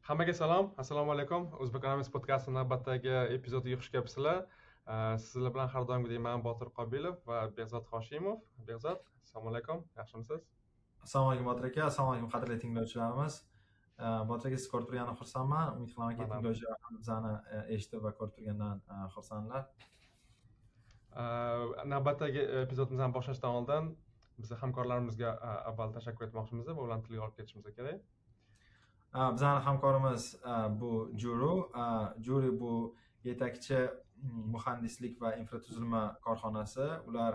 Hammaga salom, assalomu alaykum. Uzbekonomics podkasti navbatdagi epizodiga xush kelibsizlar. Sizlar bilan har doimgidek man, Botir Qobilov va Behzod Hoshimov. Behzod, assalomu alaykum, yaxshimisiz? Assalomu alaykum, Botir aka, assalomu alaykum, qadrli tinglovchilarimiz. Botir aka, sizni ko'rib turganidan xursandman. Umid qilamanki, tinglovchilar ham bizani eshitib va ko'rib turgandan xursandlar. Navbatdagi epizodimizni boshlashdan oldin biz hamkorlarimizga avval tashakkur etmoqchimiz va ularni tilga olib ketishimiz kerak. Bizani hamkorimiz bu Juru. Juru bu yetakchi muhandislik va infratuzilma korxonasi. Ular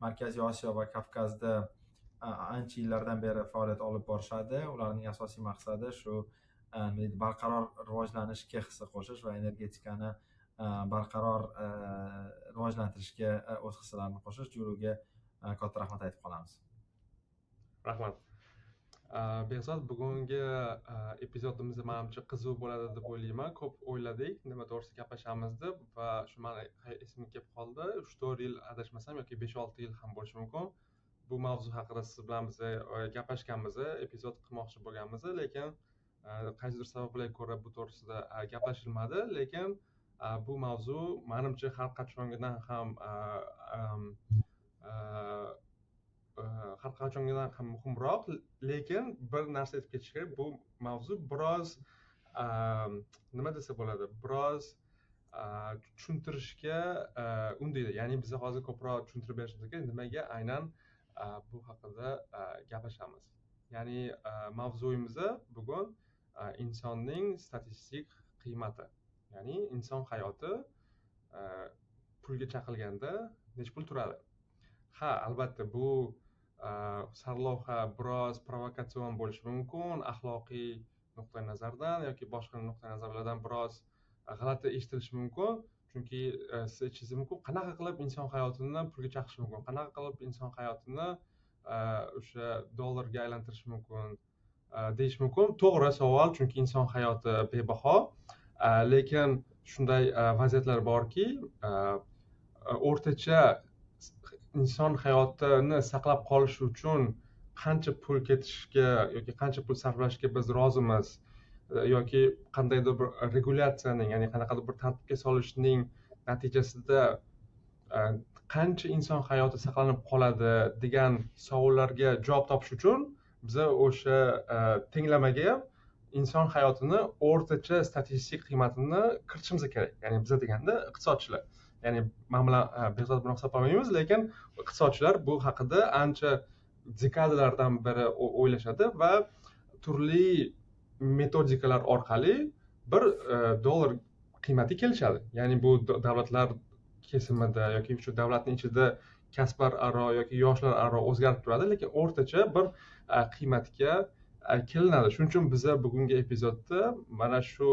Markaziy Osiyo va Kavkazda ancha yillardan beri faoliyat olib borishadi. Ularning asosiy maqsadi shu barqaror rivojlanishga hissa qo'shish va energetikani barqaror rivojlantirishga o'z hissalarini qo'shish. Juruga katta rahmat aytib qolamiz. Rahmat. Behzod, bugungi epizodimiz manimcha qiziq bo'ladi deb o'ylayman. Ko'p o'yladik, nima to'g'risida gaplashamiz deb, va shu mani esimga kelib qoldi. 3-4 yil adashmasam yoki 5-6 yil ham bo'lishi mumkin. Bu mavzu haqida siz bilan biz gaplashganmiz, epizod qilmoqchi bo'lganmiz, lekin qaysidir sabablarga ko'ra bu to'g'risida gaplashilmadi. Lekin bu mavzu manimcha har qachongidan ham muhimroq. Lekin bir narsa aytib ketish kerak, bu mavzu biroz, nima desa bo'ladi, biroz tushuntirishga undaydi. Ya'ni biz hozir ko'proq tushuntirib berishimiz kerak, nimaga aynan bu haqida gaplashamiz. Ya'ni mavzuyimiz bugun insonning statistik qiymati, ya'ni inson hayoti pulga chaqilganda necha pul turadi. Ha, albatta, bu sarlavha biroz provokatsion bo'lishi mumkin, axloqiy nuqtai nazardan yoki boshqa nuqtai nazarlardan biroz g'alati eshitilishi mumkin, chunki siz aytishingiz mumkin, qanaqa qilib inson hayotini pulga chaqish mumkin, qanaqa qilib inson hayotini o'sha dollarga aylantirish mumkin deyish mumkin. To'g'ri savol, chunki inson hayoti bebaho, lekin shunday vaziyatlar borki, o'rtacha inson hayotini saqlab qolish uchun qancha pul ketishga yoki qancha pul sarflashga biz rozimiz yoki qandaydir bir regulyatsiyaning, ya'ni qanaqadir bir tartibga solishning natijasida qancha inson hayoti saqlanib qoladi degan savollarga javob topish uchun biza o'sha tenglamaga inson hayotini o'rtacha statistik qiymatini kiritishimiz kerak. Ya'ni biza deganda iqtisodchilar, ya'ni man bilan Behzod buni hisoblamaymiz, lekin iqtisodchilar bu haqida ancha dekadalardan beri o'ylashadi va turli metodikalar orqali bir dollar qiymatiga kelishadi. Ya'ni bu davlatlar kesimida yoki shu davlatning ichida kasblar aro yoki yoshlar aro o'zgarib turadi, lekin o'rtacha bir qiymatga kelinadi. Shuning uchun biza bugungi epizodda mana shu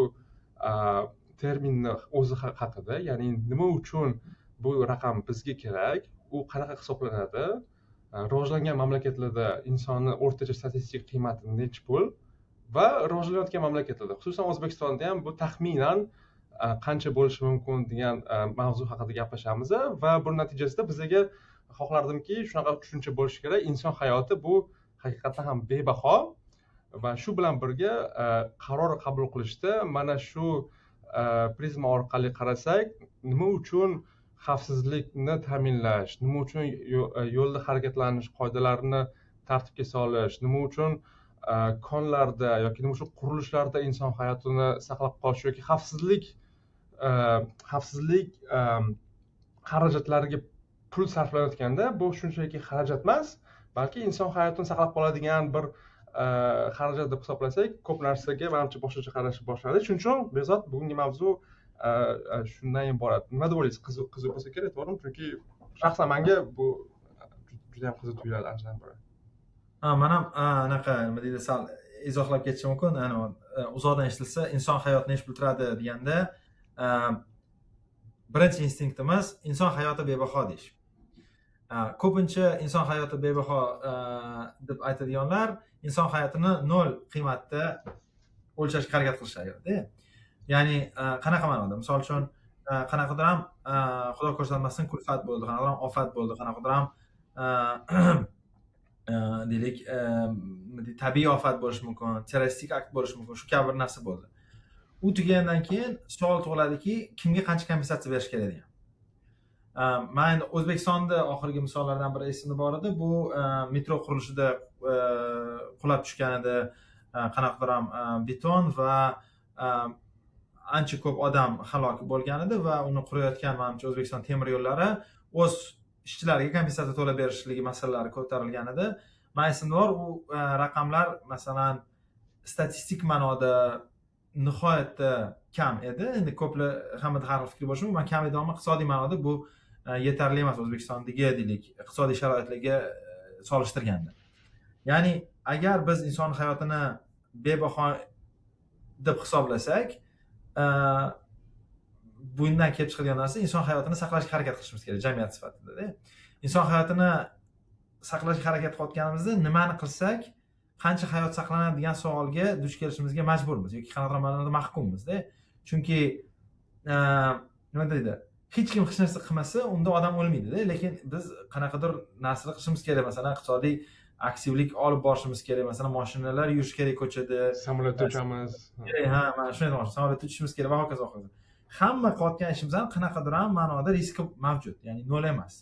terminni o'zi haqida, ya'ni nima uchun bu raqam bizga kerak, u qanaqa hisoblanadi, rivojlangan mamlakatlarda insonni o'rtacha statistik qiymati nechi pul va rivojlanayotgan mamlakatlarda, xususan O'zbekistonda ham bu taxminan qancha bo'lishi mumkin degan mavzu haqida gaplashamiz. Va buni natijasida bizaga xohlardimki, shunaqa tushuncha bo'lishi kerak: inson hayoti bu haqiqatdan ham bebaho va shu bilan birga qaror qabul qilishda mana shu prizma orqali qarasak, nima uchun xavfsizlikni ta'minlash, nima uchun yo'lda harakatlanish qoidalarini tartibga solish, nima uchun konlarda yoki nima uchun qurilishlarda inson hayotini saqlab qolish yoki xavfsizlik xarajatlariga pul sarflanayotganda, bu shunchaki xarajat emas, balki inson hayotini saqlab qoladigan bir xarajat deb hisoblasak, ko'p narsaga manimcha boshqacha qarashni boshlanadi. Shuning uchun, Behzod, bugungi mavzu shundan iborat. Nima deb o'ylaysiz? Qiziq, qiziq bo'lsa kerak, to'g'rimi? Chunki shaxsan manga bu juda yam qiziq tuyuladi anchadan beri. Ha, man ham anaqa, nima deydi, sal izohlab ketishim mumkin. Uzoqdan eshitilsa, inson hayoti nechi pul turadi deganda birinchi instinktimiz inson hayoti bebaho deyish. Ko'pincha inson hayoti bebaho deb aytadiganlar inson hayotini nol qiymatda o'lchashga harakat qilishadi. Ya'ni qanaqa ma'noda? Misol uchun, qanaqadir ham, xudo ko'rsatmasin, kulfat bo'ldi, qanaqadir ham ofat bo'ldi, qanaqadir ham, deylik, tabiiy ofat bo'lishi mumkin, terroristik akt bo'lishi mumkin, shu kabi bir narsa bo'ldi. U tugagandan keyin savol tug'iladiki, kimga qancha kompensatsiya berish kerak degan. Man endi O'zbekistonda oxirgi misollardan biri esimda bor edi. Bu metro qurilishida qulab tushgan edi qanaqadir ham beton va ancha ko'p odam halok bo'lgan edi va uni qurayotgan manimcha O'zbekiston temir yo'llari o'z ishchilariga kompensatsiya to'lab berishligi masalalari ko'tarilgan edi. Man esimda bor, u raqamlar masalan statistik ma'noda nihoyatda kam edi. Endi ko'plar hammada har xil fikr bo'lishi mumkin. Man kam edi, ammo iqtisodiy ma'noda bu yetarli emas O'zbekistondagi deylik iqtisodiy sharoitlarga solishtirganda. Ya'ni agar biz inson hayotini bebaho deb hisoblasak, bundan kelib chiqadigan narsa inson hayotini saqlashga harakat qilishimiz kerak jamiyat sifatida. Inson hayotini saqlashga harakat qilayotganimizda nimani qilsak qancha hayot saqlanadi degan savolga duch kelishimizga majburmiz yoki qanaqadir ma'noda mahkummizda. Chunki nima deydi, hech kim hech narsa qilmasa unda odam o'lmaydida, lekin biz qanaqadir narsalar qilishimiz kerak, masalan iqtisodiy aktivlik olib borishimiz kerak, masalan mashinalar yurishi kerak ko'chada, samolyotda uchamiz. Ha, mana shuni aytmoqchiman, samolyotda uchishimiz kerak va hokazo hokazo. Hamma qilayotgan ishimizdan qanaqadir ham ma'noda riski mavjud, ya'ni nol emas.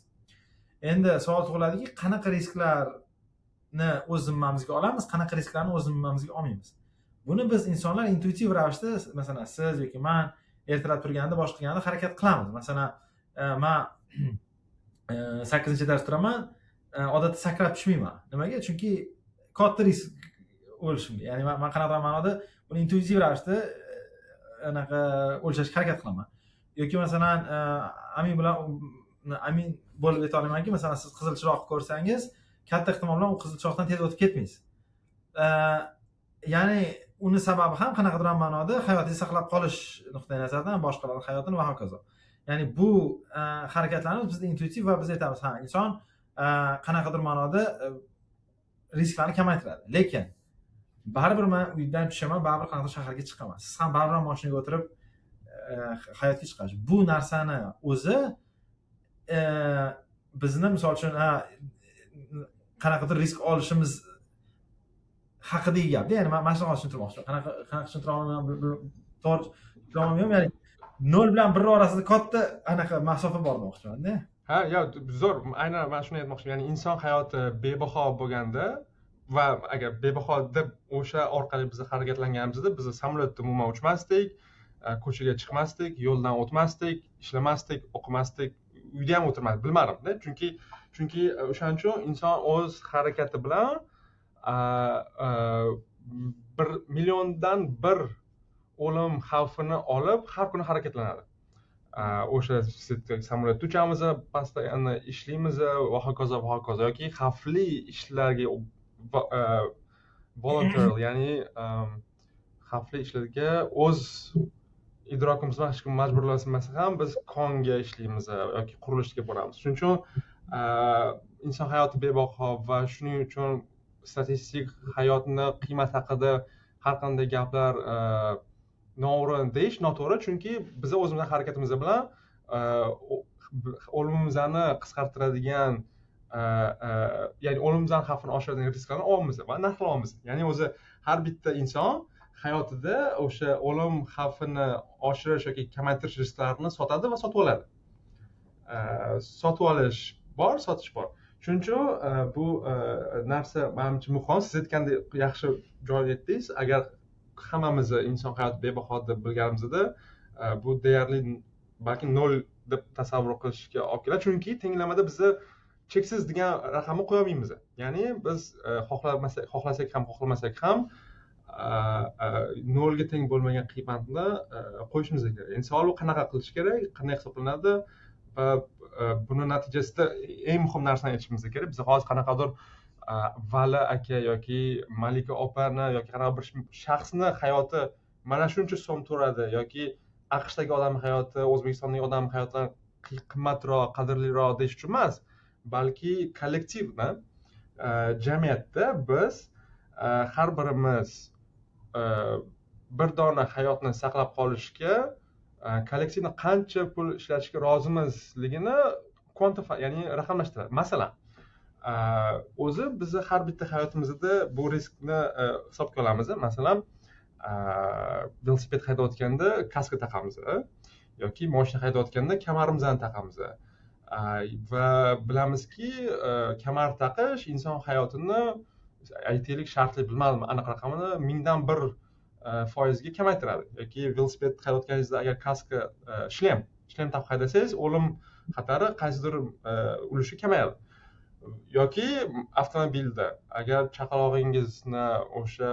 Endi savol tug'iladiki, qanaqa risklarni o'z zimmamizga olamiz, qanaqa risklarni o'z zimmamizga olmaymiz. Buni biz insonlar intuitiv ravishda, masalan siz yoki man ertalab turganda, boshqa qilganda harakat qilamiz. Masalan, man 8-dars turaman, odatda sakrab tushmayman. Nimaga? Chunki katta risk o'lishimga. Ya'ni man qanaqadir ma'noda buni intuitiv ravishda anaqa o'lchashga harakat qilaman. Yoki masalan, amin bilan amin bo'lib ayta olamanki, masalan siz qizil chiroq ko'rsangiz, katta ehtimol bilan u qizil chiroqdan tez o'tib ketmaysiz. Ya'ni uni sababi ham qanaqadir ma'noda hayotni saqlab qolish nuqtai nazaridan boshqalarning hayotini va hokazo. Ya'ni bu harakatlarimiz bizda intuitiv va biz aytamiz, ha, inson qanaqadir ma'noda risklarni kamaytiradi. Lekin baribir men uydan tushaman, baribir qanaqadir shaharga chiqaman. Siz ham baribir mashinaga o'tirib hayotga chiqasiz. Bu narsani o'zi bizni misol uchun qanaqadir risk olishimiz haqidagi gapda. Ya'ni man shunaqa tushuntirmoqchiman. Qanaqa tushuntira olmayman, to'g'ri tushuntira olmayman. Ya'ni 0 bilan 1 orasida katta anaqa masofa bor demoqchiman-da. Ha, yo, zo'r. Aynan men shuni aytmoqchiman. Ya'ni inson hayoti bebaho bo'lganda va agar bebaho deb o'sha orqali biz harakatlanganimizda biz samolyotda umuman uchmasdik, ko'chaga chiqmasdik, yo'ldan o'tmasdik, ishlamasdik, o'qimasdik, uyda ham o'tirmasdik, bilmadim-da. Chunki o'shaning uchun inson o'z harakati bilan 1 milliondan 1 o'lim xavfini olib har kuni harakatlanadi. O'sha samolyotda uchamiz, постоянно ishlaymiz va hokazo va hokazo, yoki xavfli ishlarga volunteer, ya'ni xavfli ishlarga o'z idrokimiz bilan hech kim majburlanmasa ham biz konga ishlaymiz yoki qurilishga boramiz. Shuning uchun inson hayoti bebaho va shuning uchun statistik hayotni qiymati haqida har qanday gaplar noo'rin deyish noto'g'ri, chunki biz o'zimizning harakatimiz bilan o'limimizni qisqartiradigan, ya'ni o'limimizning xavfini oshiradigan risklarni olamiz va narxlaymiz. Ya'ni o'zi har bitta inson hayotida o'sha o'lim xavfini oshirish yoki kamaytirish risklarini sotadi va sotib oladi. Sotib olish bor, sotish bor. Shuning uchun bu narsa menimcha muhim. Siz aytgandek yaxshi joy aytdingiz. Agar hammamiz inson hayoti bebaho deb bilganimizda bu deyarli balki nol deb tasavvur qilishga olib keladi. Chunki tenglamada bizni cheksiz degan raqamni qo'ya olmaymiz. Ya'ni biz xohlasak ham xohlamasak ham nolga teng bo'lmagan qiymatni qo'yishimiz kerak. Endi savol u qanaqa qilish kerak, qanday hisoblanadi va buni natijasida eng muhim narsani aytishimiz kerak. Biz hozir qanaqadir Vali aka yoki Malika opani yoki qanaqa bir shaxsni hayoti mana shuncha so'm turadi yoki AQShdagi odamning hayoti O'zbekistondagi odamning hayotidan qimmatroq, qadrliroq deyish uchun emas, balki kollektivni jamiyatda biz har birimiz bir dona hayotni saqlab qolishga kollektivni qancha pul ishlatishga rozimizligini quantify, ya'ni raqamlashtiradi. Masalan, o'zi bizni har bitta hayotimizda bu riskni hisobga olamiz. Masalan, Velosiped haydayotganda kaska taqamiz yoki moshina haydayotganda kamarimizni taqamiz va bilamizki, kamar taqish inson hayotini, aytaylik, shartli bilmadim aniq raqamini, 1/1000 ga kamaytiradi. Yoki velosiped haydayotganingizda agar kaska, shlem taqib haydasangiz, o'lim xatari qaysidir ulushi kamayadi. Yoki avtomobilda agar chaqalog'ingizni o'sha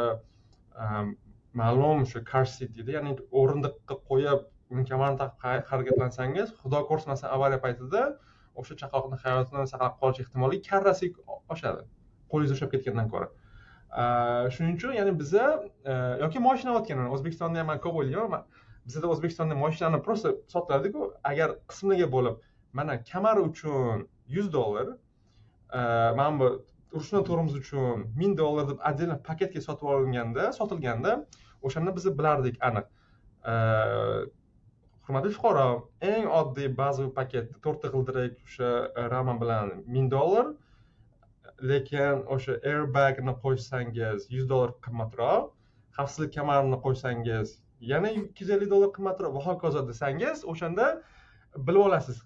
ma'lum o'sha car seat deydi, ya'ni o'rindiqqa qo'yib, uni kamarini taqib harakatlansangiz, xudo ko'rsatmasin, avariya paytida o'sha chaqaloqni hayotini saqlab qolish ehtimolligi karrasiga oshadi, qo'lingiz ushlab ketgandan ko'ra. Shuning uchun, ya'ni biza yoki moshina olayotgan, O'zbekistonda ham man ko'p o'ylayman, bizada O'zbekistonda moshinani просто sotiladiku, agar qismiga bo'lib, mana kamar uchun $100, mana bu ручной tormoz uchun $1000 deb отдельно paketga sotib olinganda, sotilganda, o'shanda biz bilardik aniq: hurmatli fuqaro, eng oddiy bazaviy paket to'rtta g'ildirak, o'sha rama bilan $1000, lekin o'sha airbagni qo'shsangiz $100 qimmatroq, xavfsizlik kamarini qo'shsangiz yana $250 qimmatroq va hokazo desangiz, o'shanda bilib olasiz,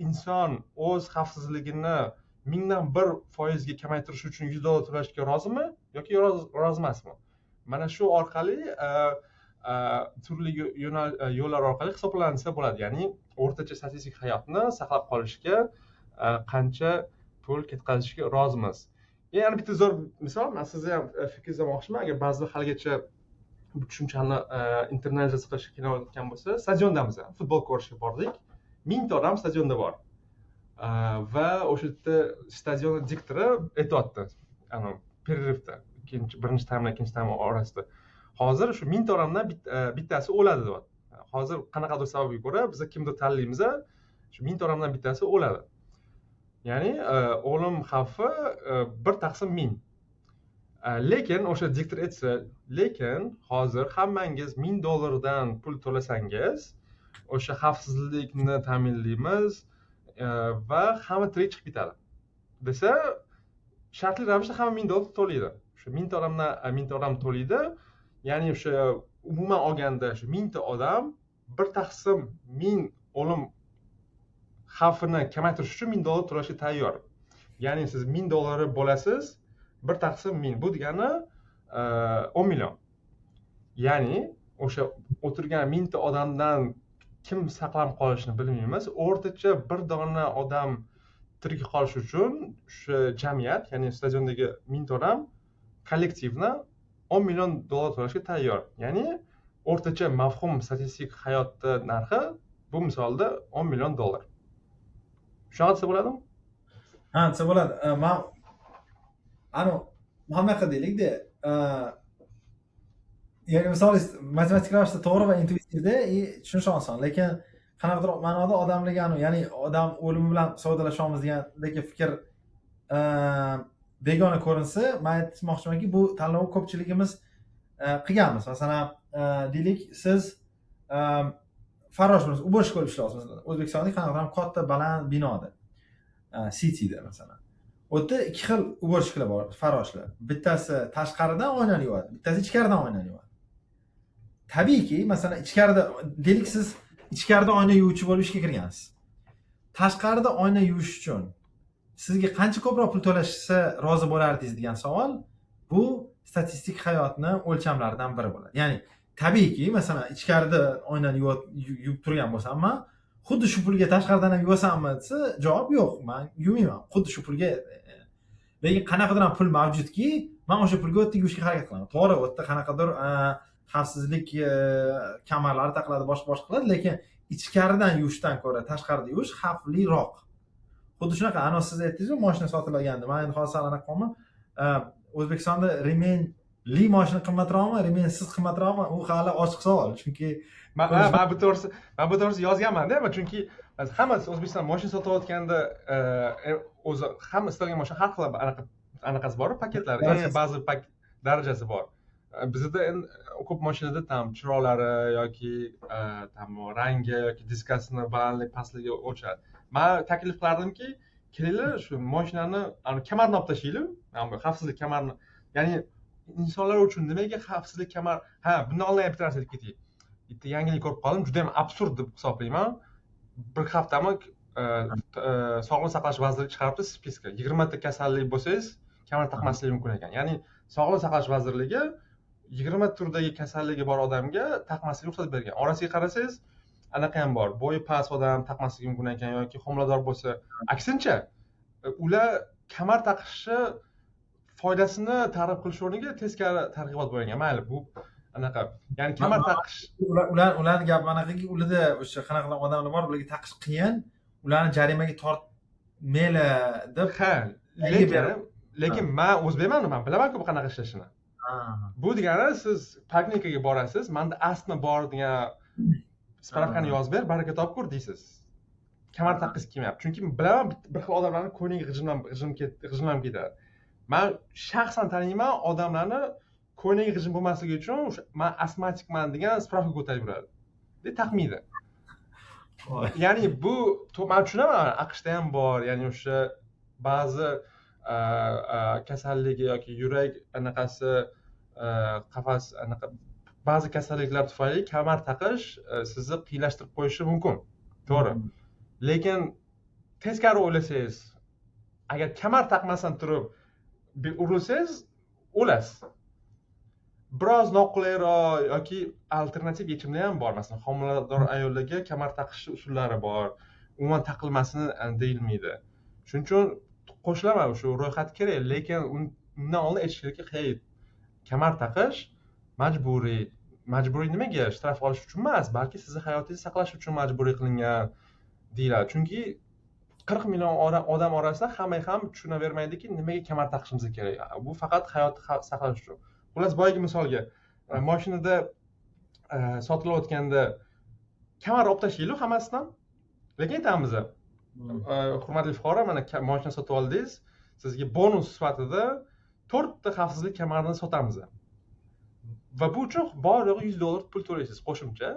inson o'z xavfsizligini 1/1000 ga kamaytirish uchun $100 to'lashga rozimi yoki rozi emasmi. Mana shu orqali, turli yo'llar orqali hisoblansa bo'ladi, ya'ni o'rtacha statistik hayotni saqlab qolishga qancha pul ketkazishga rozimiz. Yana bitta zo'r misol, man sizni ham fikringizni olmoqchiman, agar ba'zilar haligacha bu tushunchani internalizatsiya qilishga qiynalayotgan bo'lsa. Stadiondamiz, futbol ko'rishga bordik, 1000 ta odam stadionda bor va o'sha yerda stadion diktori aytyapti, anavi перерыв da, ikkinchi, birinchi taym bilan ikkinchi taym orasida, hozir shu 1000 ta odamdan bittasi o'ladi deyapti. Hozir qanaqadir sababga ko'ra biz kimnidir tanlaymiz, shu 1000 ta odamdan bittasi o'ladi, ya'ni o'lim xavfi 1/1000. Lekin o'sha diktor aytsa, lekin hozir hammangiz $1000 dan pul to'lasangiz, o'sha xavfsizlikni ta'minlaymiz va hamma tirik chiqib ketadi desa, shartli ravishda hamma $1000 to'laydi. O'sha 1000 ta odamdan 1000 ta odam to'laydi, ya'ni o'sha umuman olganda shu 1000 ta odam 1/1000 o'lim xavfini kamaytirish uchun $1000 to'lashga tayyor. Ya'ni siz $1000 bo'lasiz, 1/1000, bu degani 10 million. Ya'ni o'sha o'tirgan 1000 ta odamdan kim saqlanib qolishini bilmaymiz, o'rtacha bir dona odam tirik qolishi uchun o'sha jamiyat, ya'ni stadiondagi 1000 ta odam коллективно $10 million to'lashga tayyor. Ya'ni o'rtacha mavhum statistik hayotni narxi bu misolda $10 million. Shunaqa desa bo'ladimi? Ha, desa bo'ladi. Man anavi mana bunaqa deylikda, ya'ni misol matematik ravishda to'g'ri va intuitivda и tushunish oson, lekin qanaqadir ma'noda odamlarga, ya'ni odam o'limi bilan savdolashyapmiz degandagi fikr begona ko'rinsa, man aytmoqchimanki, bu tanlovni ko'pchiligimiz qilganmiz. Masalan, deylik, siz farrosh bo'lasiz, уборщик bo'lib ishlayapsiz, masalan, O'zbekistonda qanaqadir ham katta baland binoda, Cityda masalan. U yerda ikki xil уборщик lar bor, farroshlar. Bittasi tashqaridan oynani yuvadi, bittasi ichkaridan oynani yuvadi. Tabiiyki, masalan, ichkarida, deylik, siz ichkarida oyna yuvuvchi bo'lib ishga kirgansiz. Tashqarida oyna yuvish uchun sizga qancha ko'proq pul to'lashsa rozi bo'lardingiz degan savol, bu statistik hayotni o'lchamlaridan biri bo'ladi. Ya'ni tabiiyki, masalan, ichkarida oynani yuvib turgan bo'lsam, man xuddi shu pulga tashqaridan ham yuvasanmi desa, javob yo'q, man yuvmayman xuddi shu pulga. Lekin qanaqadir ham pul mavjudki, man o'sha pulga u yerda yuvishga harakat qilaman. To'g'ri, u yerda qanaqadir xavfsizlik kamarlari taqiladi, boshqa boshqa qiladi, lekin ichkaridan yuvishdan ko'ra tashqarida yuvish xavfliroq. Xuddi shunaqa, anavi siz aytdingizu, moshina sotilganda, man endi hozir sal anaqa qilyapman. O'zbekistonda ремень li moshina qimmatroqmi, ремень siz qimmatroqmi, u hali ochiq savol, chunki Man bu to'g'risida yozganmanda, chunki hammasi O'zbekistonda moshina sotayotganda o'zi hamma istalgan moshina har xil anaqa anaqasi bor, paketlari, ba'zi darajasi bor. Bizada endi ko'p mashinada там chiroqlari yoki там rangi yoki diskasini balandlik pastligi o'lchadi. Man taklif qilardimki, kelinglar, shu mashinani kamarni olib tashlaylik, xavfsizlik kamarini, ya'ni Insonlar uchun nimaga xavfsizlik kamar? Ha, bundan oldin ham bitta narsa aytib ketay. Bitta yangilik ko'rib qoldim, juda ham absurd deb hisoblayman. Bir haftami Sog'liqni saqlash vazirligi chiqaribdi списка. 20 ta kasallik bo'lsangiz, kamar taqmaslik mumkin ekan. Ya'ni Sog'liqni saqlash vazirligi 20 turdagi kasalligi bor odamga taqmaslikka ruxsat bergan. Orasiga qarasangiz, anaqa ham bor. Bo'yi past odam taqmasligi mumkin ekan yoki homilador bo'lsa. Aksincha, ular kamar taqishni foydasini targ'ib qilish o'rniga teskari targ'ibot bo'lgan. Mayli, bu anaqa, ya'ni kamar taqish ularni gapi anaqaki, ularda o'sha qanaqa odamlar bor, ularga taqish qiyin, ularni jarimaga tortmanglar deb. Ha, lekin man o'zbekman, man bilaman-ku bu qanaqa ishlashini. Bu degani siz poliklinikaga borasiz, manda astma bor degan spravkani yozib ber, baraka topkur deysiz. Kamar taqqisi kelmayapti. Chunki bilaman, bir xil odamlarni ko'ynagi g'ijimlanib ketadi. Man shaxsan taniyman odamlarni ko'ynagi g'ijim bo'lmasligi uchun man astmatikman degan spravka ko'tarib yuradi. Deb taqmaydi. Ya'ni bu man tushunaman, AQShda ham bor, ya'ni o'sha ba'zi kasalligi yoki yurak anaqasi, qafas anaqa ba'zi kasalliklar tufayli kamar taqish sizni qiyinlashtirib qo'yishi mumkin. To'g'ri. Lekin teskari o'ylasangiz, agar kamar taqmasdan turib urilsangiz, o'lasiz. Biroz noqulayroq yoki alternativ yechimlar ham bor. Masalan, homilador ayollarga kamar taqish usullari bor. Umuman taqilmasin deyilmaydi. Shuning uchun qo'shilaman, shu ro'yxat kerak, lekin undan oldin aytish kerakki, hey, kamar taqish majburiy. Majburiy nimaga? Shtraf olish uchun emas, balki sizni hayotingizni saqlash uchun majburiy qilingan deyiladi. Chunki 40 million odam orasida hamma ham tushunavermaydiki, nimaga kamar taqishimiz kerak. Bu faqat hayotni saqlash uchun. Xullas, boyagi misolga, mashinada sotilayotganda kamar olib tashlaylik hammasidan. Lekin aytamiz, hurmatli fuqaro, mana mashina sotib oldingiz, sizga bonus sifatida 4 ta xavfsizlik kamarini sotamiz. Va bu uchun bor yo'g'i $100 pul to'laysiz qo'shimcha.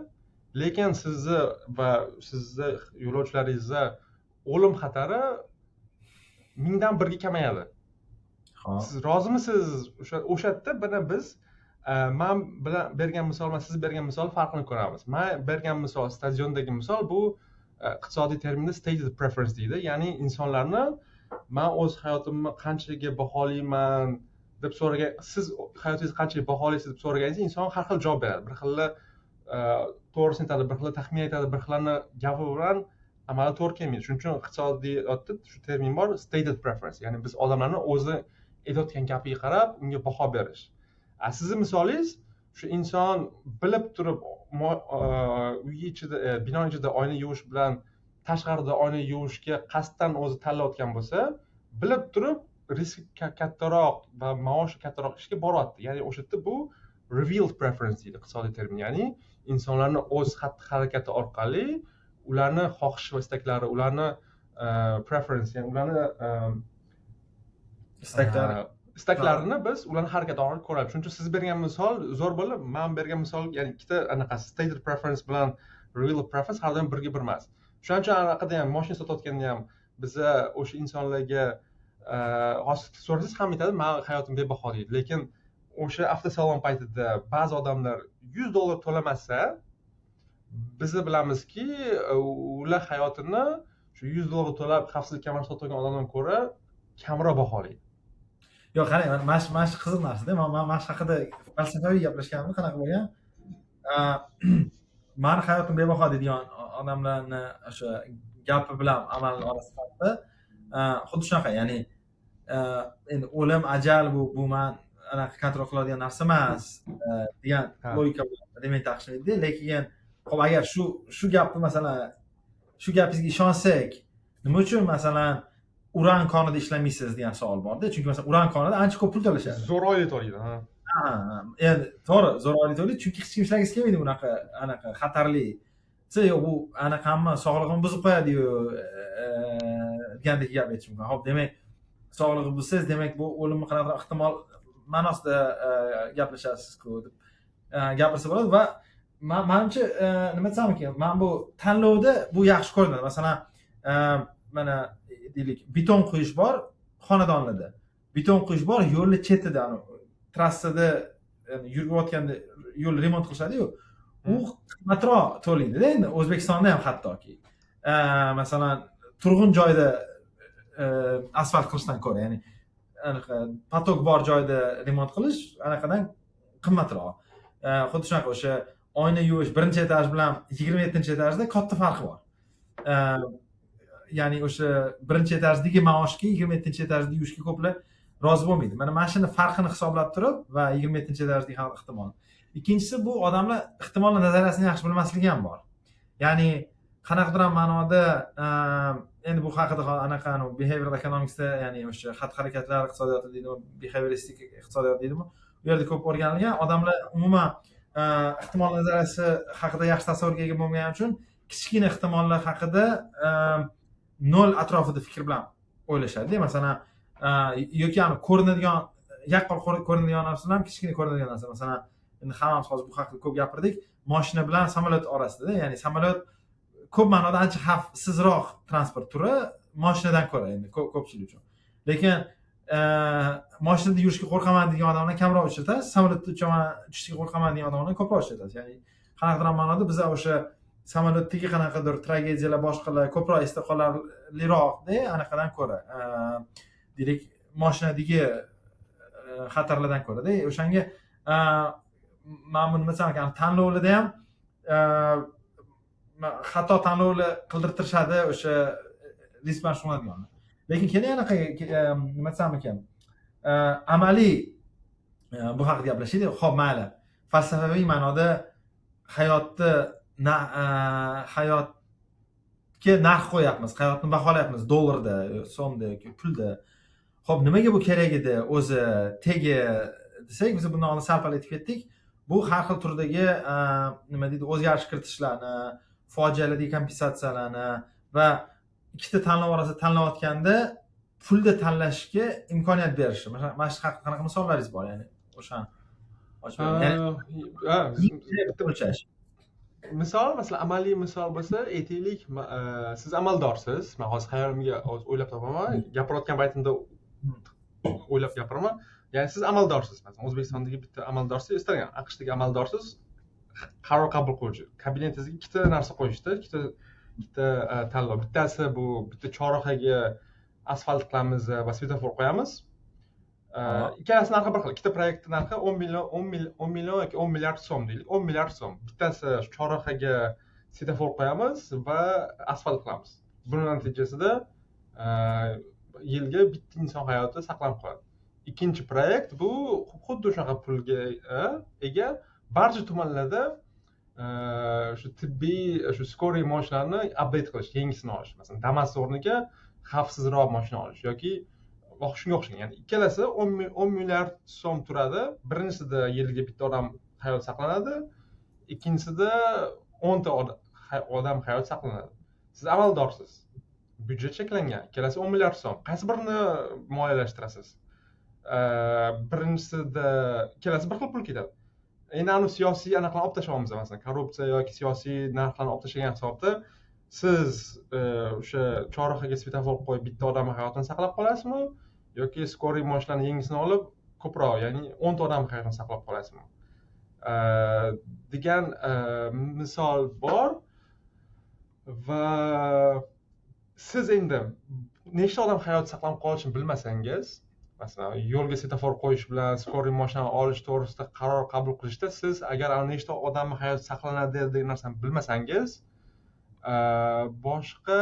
Lekin sizni va sizni yo'lovchilaringizni o'lim xatari 1000dan 1ga kamayadi. Siz rozimisiz? O'sha yerda buni biz man bilan bergan misol bilan siz bergan misol farqini ko'ramiz. Man bergan misol, stadiondagi misol, bu iqtisodiy terminda stated preference deydi. Ya'ni insonlarni man o'z hayotimni qanchaga baholayman deb so'ragan, siz hayotingizni qanchaga baholaysiz deb so'raganingizda inson har xil javob beradi. Bir xili to'g'risini aytadi, bir xili taxmin aytadi, bir xilini gapi bilan amalda to'g'ri kelmaydi. Shuning uchun iqtisodiyotda shu termin bor, stated preference. Ya'ni biz odamlarni o'zi aytayotgan gapiga qarab unga baho berish. Sizni misolingiz shu inson bilib turib uy ichida, bino ichida oyna yuvish bilan tashqarida oyna yuvishga qasddan o'zi tanlayotgan bo'lsa, bilib turib risk kattaroq va maoshi kattaroq ishga boryapti. Ya'ni o'sha yerda bu revealed preference deydi iqtisodiy termin. Ya'ni insonlarni o'z xatti-harakati orqali ularni xohish va istaklari, ularni preference, ya'ni ularni istaklarini biz ularni harakati orqali ko'ramiz. Shuning uchun siz bergan misol zo'r bo'ldi, men bergan misol, ya'ni ikkita anaqa stated preference bilan revealed preference har doim birga bir emas. Shuning uchun anaqada ham, mashina sotayotganda ham biza o'sha insonlarga hozir so'rasangiz hamma aytadi, men hayotim bebaho deydi. Lekin o'sha avtosalon paytida ba'zi odamlar $100 to'lamasa, biz bilamizki, ular hayotini shu $100 to'lab xavfsizlik kamarini sotib olgan odamdan ko'ra kamroq baholaydi. Yo'q, qarang, mana shu qiziq narsa-da. Men mana shu haqida falsafaviy gaplashganimda qanaqa bo'lgan? Mani hayotim bebaho deydigan odamlarni o'sha gapi bilan amal orasida farqi xuddi shunaqa, ya'ni endi o'lim, ajal bu man anaqa kontrol qiladigan narsa emas degan logika bilan demak taqishmaydi. Lekin hop, agar shu gapni, masalan, shu gapingizga ishonsak, nima uchun masalan uran konida ishlamaysiz degan savol borda. Chunki masalan uran konida ancha ko'p pul to'lashadi. Zo'r oylik to'laydi, ha. Ha, endi to'g'ri, zo'r oylik to'laydi, chunki hech kim ishlagisi kelmaydi bunaqa anaqa xatarli. Yo'q, bu anaqami sog'lig'imni buzib qo'yadi-yu degandek gap aytish mumkin. Xo'p, demak, sog'lig'i buzsangiz, demak bu o'limni qanaqadir ehtimol ma'nosida gaplashasiz-ku deb gapirsa bo'ladi. Va manimcha nima desam ekan, mana bu tanlovda bu yaxshi ko'rinadi. Masalan, mana deylik, beton quyish bor xonadonlarda. Beton quyish bor yo'lni chetida, trassada yurayotganda yo'l remont qilishadi-yu, u qimmatroq to'laydi-da endi O'zbekistonda ham hattoki. Masalan, turg'un joyda asfalt qilishdan ko'ra, ya'ni anaqa поток bor joyda remont qilish anaqadan qimmatroq. Xuddi shunaqa o'sha oyna yuvish birinchi etaj bilan 27-etajda katta farqi bor. Ya'ni o'sha birinchi etajdagi maoshga 27-etajda yuvishga ko'plar rozi bo'lmaydi. Mana shuni farqini hisoblab turib va 27-etajdagi ham ehtimol. Ikkinchisi, bu odamlar ehtimolni nazariyasini yaxshi bilmasligi ham bor. Ya'ni qanaqadir ham ma'noda endi bu haqida anaqa behavioral economicsda, ya'ni o'sha xatti-harakatlar iqtisodiyoti deydimi, behavioristik iqtisodiyot deydimi, u yerda ko'p o'rganilgan. Odamlar umuman ehtimol nazariyasi haqida yaxshi tasavvurga ega bo'lmagani uchun kichkina ehtimollar haqida nol atrofida fikr bilan o'ylashadi. Masalan, yoki ko'rinadigan, yaqqol ko'rinadigan narsalar ham kichkina ko'rinadigan narsa. Masalan, endi hammamiz hozir bu haqida ko'p gapirdik. Mashina bilan samolyot orasida, ya'ni samolyot ko'p ma'noda ancha xavfsizroq transport turi mashinadan ko'ra endi ko'pchilik uchun. Lekin mashinada yurishga qo'rqaman degan odamlar kamroq uchratasiz, samolyotda uchishga qo'rqaman degan odamlarni ko'proq uchratasiz. Ya'ni qanaqadir ma'noda biza o'sha samolyotdagi qanaqadir tragediyalar, boshqalar ko'proq esda qolarliroqda anaqadan ko'ra, deylik, mashinadagi xatarlardan ko'ra-da. O'shanga mana buni nima desam ekan, tanlovlarda ham xato tanlovlar qildirtirishadi o'sha risk bilan shug'ullanadiganlar. Lekin keling anaqa nima desam ekan, amaliy bu haqida gaplashaylik. Xo'p, mayli, falsafaviy ma'noda hayotni hayotga narx qo'yapmiz, hayotni baholayapmiz dollarda, so'mda yoki pulda. Xo'p, nimaga bu kerak edi o'zi tegi desak, biz bundan oldin sal-pal aytib ketdik. Bu har xil turdagi nima deydi, o'zgarish kiritishlarni, fojialardagi kompensatsiyalarni va ikkita tanlov orasida tanlayotganda pulda tanlashga imkoniyat berishi. Mana shu haqida qanaqa misollaringiz bor? Ya'ni o'shani ochib bering. Ya'ni o'lchash. Misol, masalan, amaliy misol bo'lsa, aytaylik, siz amaldorsiz. Men hozir xayolimga o'ylab topaman, gapirayotgan paytimda o'ylab gapiraman. Ya'ni siz amaldorsiz, masalan, O'zbekistondagi bitta amaldorsiz, istalgan AQShdagi amaldorsiz, qaror qabul qiluvchi. Kabinetingizga ikkita narsa qo'yishdi, ikkita tanlov. Bittasi bu bitta chorrahaga asfalt qilamiz va svetofor qo'yamiz. Ikkalasi narxi bir xil. Ikkita proyektning narxi 10 million, 10 million yoki 10 milliard so'm deylik. 10 milliard so'm. Bittasi chorrahaga svetofor qo'yamiz va asfalt qilamiz. Buning natijasida yilga bitta inson hayoti saqlanib qoladi. Ikkinchi proyekt bu xuddi shunaqa pulga ega barcha tumanlarda shu tibbiy, shu скорый mashinalarni update qilish, yangisini olish. Masalan, Damas o'rniga xavfsizroq mashina olish yoki shunga o'xshagan. Ya'ni ikkalasi 10 milliard so'm turadi. Birinchisida yilga bitta odam hayot saqlanadi, ikkinchisida 10 ta odam hayot saqlanadi. Siz amaldorsiz. Byudjet cheklangan. Ikkalasi 10 milliard so'm. Qaysi birini moliyalashtirasiz? Birinchisida ikkalasi bir xil pul ketadi. Endi anu siyosiy anaqalarni olib tashlayapmiz, masalan, korrupsiya yoki siyosiy narxlarni olib tashlagan hisobda siz o'sha chorrahaga svetofor qo'yib bitta odamning hayotini saqlab qolasizmi yoki скорый mashinani yangisini olib ko'proq, ya'ni 10 ta odamning hayotini saqlab qolasizmi degan misol bor. Va siz endi nechta odam hayoti saqlanib qolishini bilmasangiz, masalan, yo'lga svetofor qo'yish bilan скорый mashinani olish to'g'risida qaror qabul qilishda siz agar nechta odamning hayoti saqlanadi degan narsani bilmasangiz, boshqa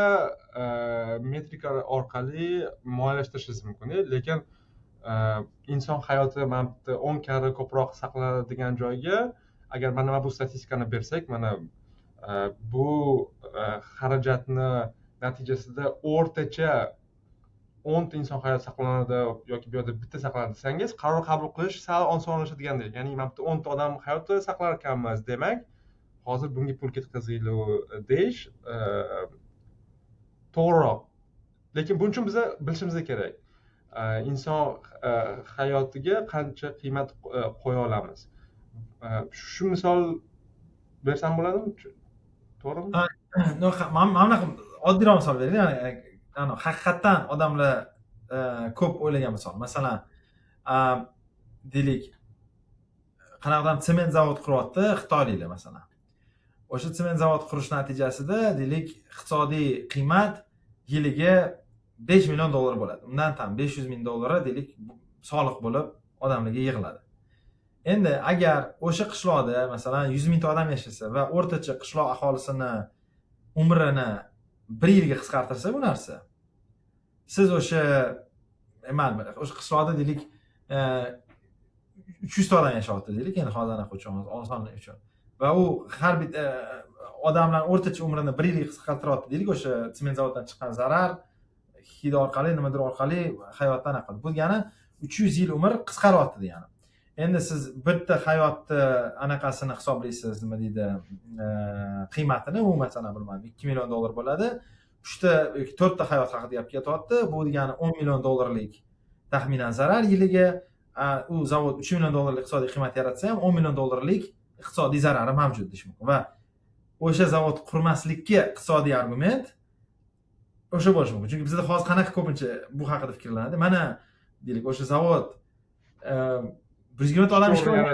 metrikalar orqali moliyalashtirishingiz mumkin. Lekin inson hayoti mana bitta 10 karra ko'proq saqlanadi degan joyga agar mana bu statistikani bersak, mana bu xarajatni natijasida o'rtacha 10 ta inson hayoti saqlanadi yoki bu yerda bitta saqlanadi desangiz, qaror qabul qilish sal osonlashadigandek. Ya'ni mana bitta 10 ta odam hayoti saqlar ekanmiz, demak hozir bunga pul ketkazaylik deyish to'g'riroq. Lekin buning uchun biza bilishimiz kerak, inson hayotiga qancha qiymat qo'ya olamiz. Shu misol bersam bo'ladimi? To'g'rimi? Mana bunaqa oddiyroq misol bering. Ya'ni haqiqatdan odamlar ko'p o'ylagan misol. Masalan, deylik, Qanaqadir sement zavod quryapti xitoyliklar masalan. O'sha sement zavod qurish natijasida deylik iqtisodiy qiymat yiliga $5 million bo'ladi. Undan tam $500 ming deylik soliq bo'lib odamlarga yig'iladi. Endi agar o'sha qishloqda masalan 100 mingta odam yashasa va o'rtacha qishloq aholisini umrini 1 yilga qisqartirsa bu narsa, siz o'sha o'sha qishloqda deylik 300 ta odam yashayapti deylik, endi hozir anaqa uchun, osonlik uchun. Va u har bitta odamlar o'rtacha umrini 1 yilga qisqartiryapti deylik, o'sha sement zavoddan chiqqan zarar hid orqali, nimadir orqali hayotdan anaqa. Bu degani 300 yil umr qisqaryapti degani. Endi siz bitta hayotni anaqasini hisoblaysiz, nima deydi, qiymatini, u masalan bilmadim $2 million bo'ladi. 3 ta yoki 4 ta hayot haqida gap ketyapti. Bu degani $10 million taxminan zarar yiliga. U zavod $3 million iqtisodiy qiymat yaratsa ham $10 million iqtisodiy zarari mavjud deyish mumkin. Va o'sha zavod qurmaslikka iqtisodiy argument o'sha bo'lishi mumkin. Chunki bizda hozir qanaqa ko'pincha bu haqida fikrlanadi. Mana deylik o'sha zavod 120 ta odam ishga olgan.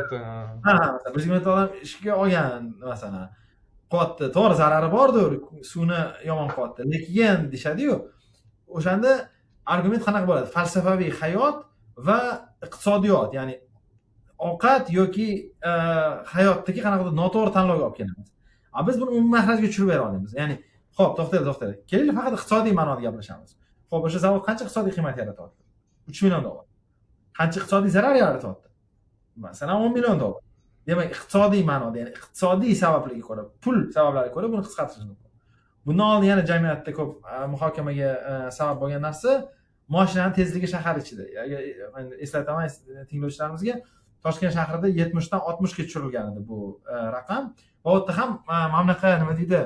Ha, 120 ta odam ishga olgan masalan. Qilyapti. To'g'ri, zarari bordir, suvni yomon qilyapti. Lekin deyshadi-yu, o'shanda argument qanaqa bo'ladi? Falsafaviy hayot va iqtisodiyot, ya'ni ovqat yoki hayotdagi qanaqadir noto'g'ri tanlovga olib kelamiz. Biz buni umumiy mahrajga tushirib bera olamiz. Ya'ni, xo'p, to'xtaylik. Kelinglar, faqat iqtisodiy ma'noda gaplashamiz. Xo'p, o'sha zavod qancha iqtisodiy qiymat yaratyapti? $3 million. Qancha iqtisodiy zarar yaratyapti? Masalan, $10 million. Demak, iqtisodiy ma'noda, ya'ni iqtisodiy sabablarga ko'ra, pul sabablariga ko'ra buni qisqartirish mumkin. Bundan oldin yana jamiyatda ko'p muhokamaga sabab bo'lgan narsa mashinaning tezligi shahar ichida. Agar eslataman tinglovchilarimizga, Toshkent shahrida 70 dan 60 ga tushirilgan edi bu raqam. Va u yerda ham mana bunaqa nima deydi,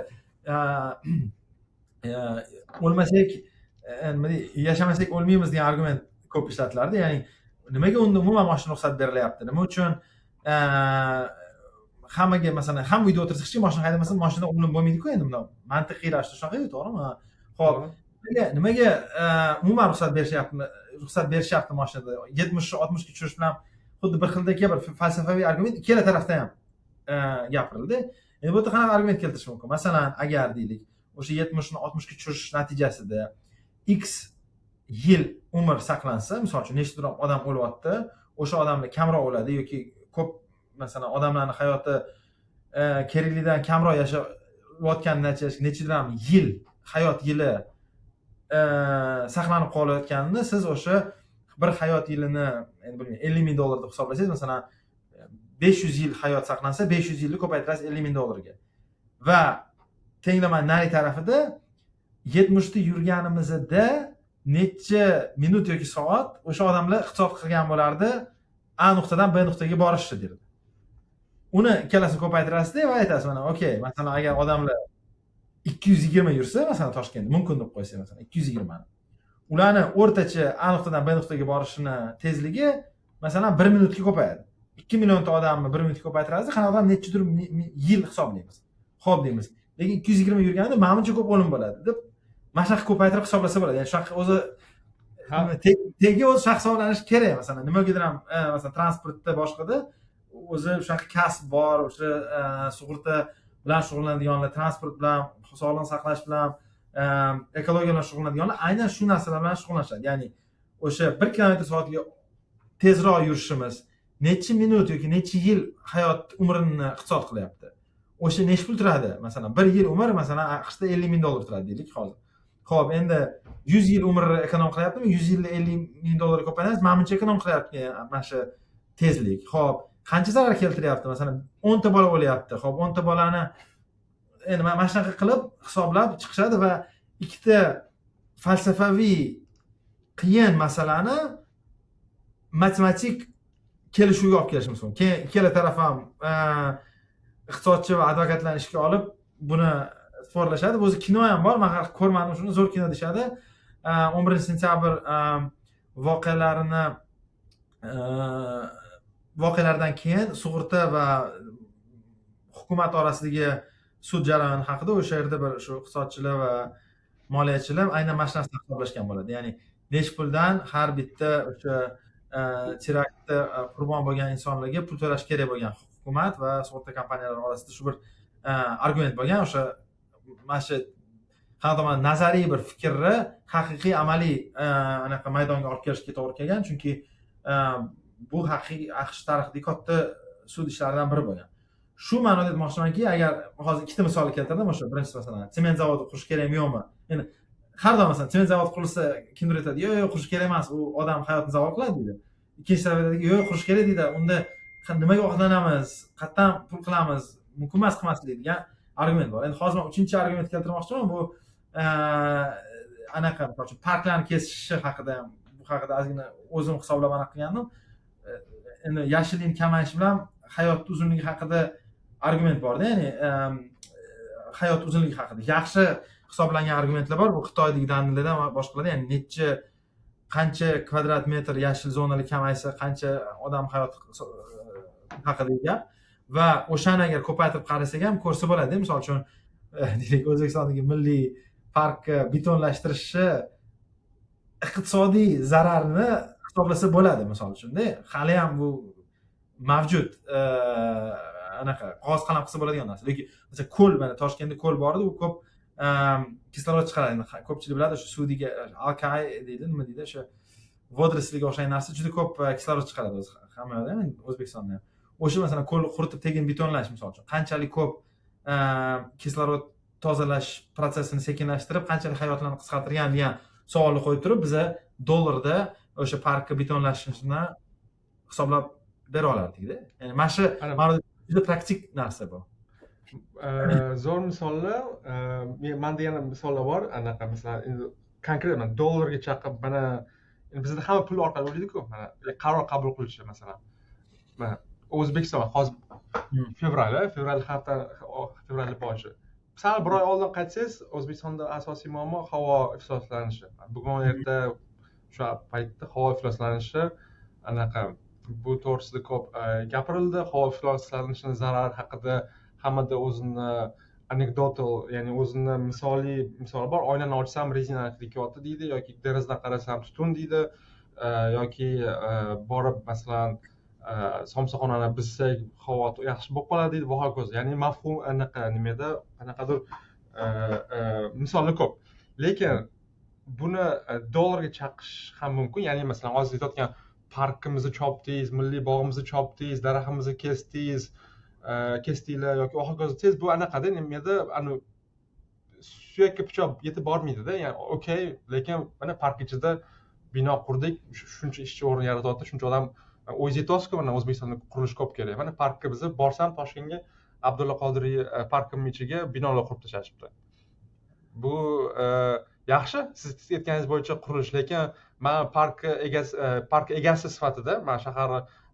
o'lmasak, nima deydi, yashamasak o'lmaymiz degan argument ko'p ishlatilardi. Ya'ni nimaga unda umuman mashina ruxsat berilyapti? Nima uchun hammaga masalan hamma uyda o'tirsa hech kim mashina haydamasa mashina o'lim bo'lmaydi-ku, endi bunday mantiqiy ravishda shunaqa-ku, to'g'rimi? Xo'p, nimaga umuman ruxsat berishyapti mashinada 70 60 ga tushirish bilan xuddi bir xildagi bir falsafaviy argument ikkala tarafdan ham gapirildi. Endi bu yerda qanaqa argument keltirish mumkin? Masalan, agar deylik o'sha 70 ni 60 ga tushirish natijasida x yil umr saqlansa, misol uchun nechtadir odam o'lyapti, o'sha odamlar kamroq o'ladi yoki ko'p masalan odamlarning hayoti keraklidan kamroq yashayotgan natijasida nechadir yil hayot yili saqlanib qolayotganini siz o'sha bir hayot yilini endi bilmayman $50 ming deb hisoblasangiz, masalan 500 yil hayot saqlansa 500 yilni ko'paytirasiz $50 ming. Va tenglama nari tarafida 70 ta yurganimizda necha minut yoki soat o'sha odamlar iqtisod qilgan bo'lardi A nuqtadan B nuqtaga borishdi derdi. Uni ikkalasini ko'paytirasiz va aytasiz mana okey, masalan agar odamlar 220 yursa, masalan Toshkentda mumkin deb qo'ysak, masalan 220 ni. Ularni o'rtacha A nuqtadan B nuqtaga borishini tezligi masalan 1 minutga ko'payadi. 2 millionta odamni 1 minutga ko'paytirasiz, qanaqadir nechadir yil hisoblaymiz. Xo'p deymiz. Lekin 220 yurganda manimcha ko'p o'lim bo'ladi deb mana shunaqa ko'paytirib hisoblasa bo'ladi. Ya'ni shunaqa o'zi tegi o'zi shunaqa hisoblanishi kerak. Masalan, nimagadir ham masalan transportda boshqada o'zi shunaqa kasb bor, o'sha sug'urta bilan shug'ullanadiganlar, transport bilan, sog'liqni saqlash bilan, ekologiya bilan shug'ullanadiganlar aynan shu narsalar bilan shug'ullanishadi. Ya'ni o'sha 1 kilometr soatga tezroq yurishimiz necha minut yoki necha yil hayot umrini iqtisod qilyapti. O'sha necha pul turadi? Masalan, 1 yil umr masalan AQShda $50 ming turadi deylik hozir. Xo'p, endi 100 yil umrni ekonom qilyaptimi? 100 yilda $50 ming ko'paytirasiz, manimcha ekonom qilyapti mana shu tezlik. Xo'p, qancha zarar keltiryapti? Masalan, 10 ta bola o'lyapti. Xo'p, 10 ta bolani endi mana shunaqa qilib hisoblab chiqishadi va ikkita falsafaviy qiyin masalani matematik kelishuvga olib kelishimiz mumkin. Keyin ikkala taraf ham iqtisodchi va advokatlarni ishga olib buni forlashadi. O'zi kino ham bor, men hali ko'rmadim shuni, zo'r kino deyishadi. 11 sentyabr voqealarini voqealardan keyin sug'urta va hukumat orasidagi sud jarayoni haqida o'sha yerda bir shu iqtisodchilar va moliyachilar aynan mana shu narsani hisoblashgan bo'ladi. Ya'ni necha puldan har bitta o'sha teraktda qurbon bo'lgan insonlarga pul to'lash kerak bo'lgan hukumat va sug'urta kompaniyalari orasida shu bir argument bo'lgan. O'sha mana shu qanday nazariy bir fikrni haqiqiy amaliy anaqa maydonga olib kelishga to'g'ri kelgan, chunki bu haqiqiy AQSh tarixidagi katta sud ishlaridan biri bo'lgan. Shu ma'noda aytmoqchimanki, agar hozir ikkita misol keltirdim, o'sha birinchisi masalan sement zavodi qurish kerakmi yo'qmi? Endi har doim masalan sement zavodi qurilsa kimdir aytadi, yo'q yo'q qurish kerak emas, u odam hayotini zavol qiladi deydi. Ikkinchi taraf aytadiki, yo'q qurish kerak deydi, unda nimaga ovqatlanamiz, qayerdan pul qilamiz, mumkin emas qilmaslik degan argument bor. Endi hozir men uchinchi argument keltirmoqchiman, bu anaqa misol uchun parklarni kesishi haqida ham, bu haqida ozgina o'zim hisoblab anaqa qilgandim. Endi yashillikni kamayishi bilan hayot uzunligi haqida argument borda, ya'ni hayot uzunligi haqida yaxshi hisoblangan argumentlar bor. Bu Xitoydagi danillardan va boshqalardan, ya'ni necha qancha kvadrat metr yashil zonalar kamaysa qancha odam hayoti haqidagi gap. Va o'shani agar ko'paytirib qarasak ham ko'rsa bo'ladi. Misol uchun deylik O'zbekistondagi milliy parkni betonlashtirishni iqtisodiy zararni hisoblasa bo'ladi misol uchunda. Hali ham bu mavjud anaqa qog'oz qalam qilsa bo'ladigan narsa. Lekin masalan ko'l, mana Toshkentda ko'l bor edi, u ko'p kislorod chiqaradi. Ko'pchilik biladi, o'sha suvdagi alkay deydi, nima deydi, o'sha водоросльga o'xshagan narsa juda ko'p kislorod chiqaradi o'zi hamma yoqda ham, O'zbekistonda ham. O'sha masalan ko'lni quritib tekin betonlash misol uchun qanchalik ko'p kislorod tozalash protsessini sekinlashtirib, qanchalik hayotlarni qisqartirgan degan savolni qo'yib turib, biza dollarda o'sha parkni betonlashini hisoblab bera olardikda. Ya'ni mana shu juda praktik narsa bu. Zo'r misollar. Menda yana misollar bor. Anaqa masalan endi konkret mana dollarga chaqib, mana bizda hamma pul orqali o'ylaydi-ku, mana qaror qabul qilishi masalan. Mana O'zbekiston hozir fevral hafta, fevral boshi. Sal bir oy oldin qaytsangiz, O'zbekistonda asosiy muammo havo ifloslanishi. Bugun erta shu paytda havo ifloslanishi anaqa bu to'g'risida ko'p gapirildi. Havo ifloslanishining zarari haqida hammada o'zini anekdotal, ya'ni o'zini misoliy misoli bor. Oynani ochsam rezina ketyapti deydi, yoki derazadan qarasam tutun deydi, yoki borib masalan somsaxonani buzsak havo yaxshi bo'lib qoladi deydi va hokazo. Ya'ni mafhum anaqa nimada qanaqadir misollar ko'p. Lekin buni dollarga chaqish ham mumkin. Ya'ni masalan hozir aytayotgan parkimizni chopdingiz, milliy bog'imizni chopdingiz, daraxtimizni kesdingiz, kesdinglar yoki hokazo tez bu anaqada nimada ani suyakka pichoq yetib bormaydida. Ya'ni okey, lekin mana park ichida bino qurdik, shuncha ishchi o'rni yaratyapti, shuncha odam. O'zingiz aytyapsizku, mana O'zbekistonda qurilish ko'p kerak. Mana parkka bizni borsam Toshkentga Abdulla Qodiriy parkining ichiga binolar qurib tashlashibdi. Bu yaxshi, siz aytganingiz bo'yicha qurilish, lekin men park egasi sifatida, men shahar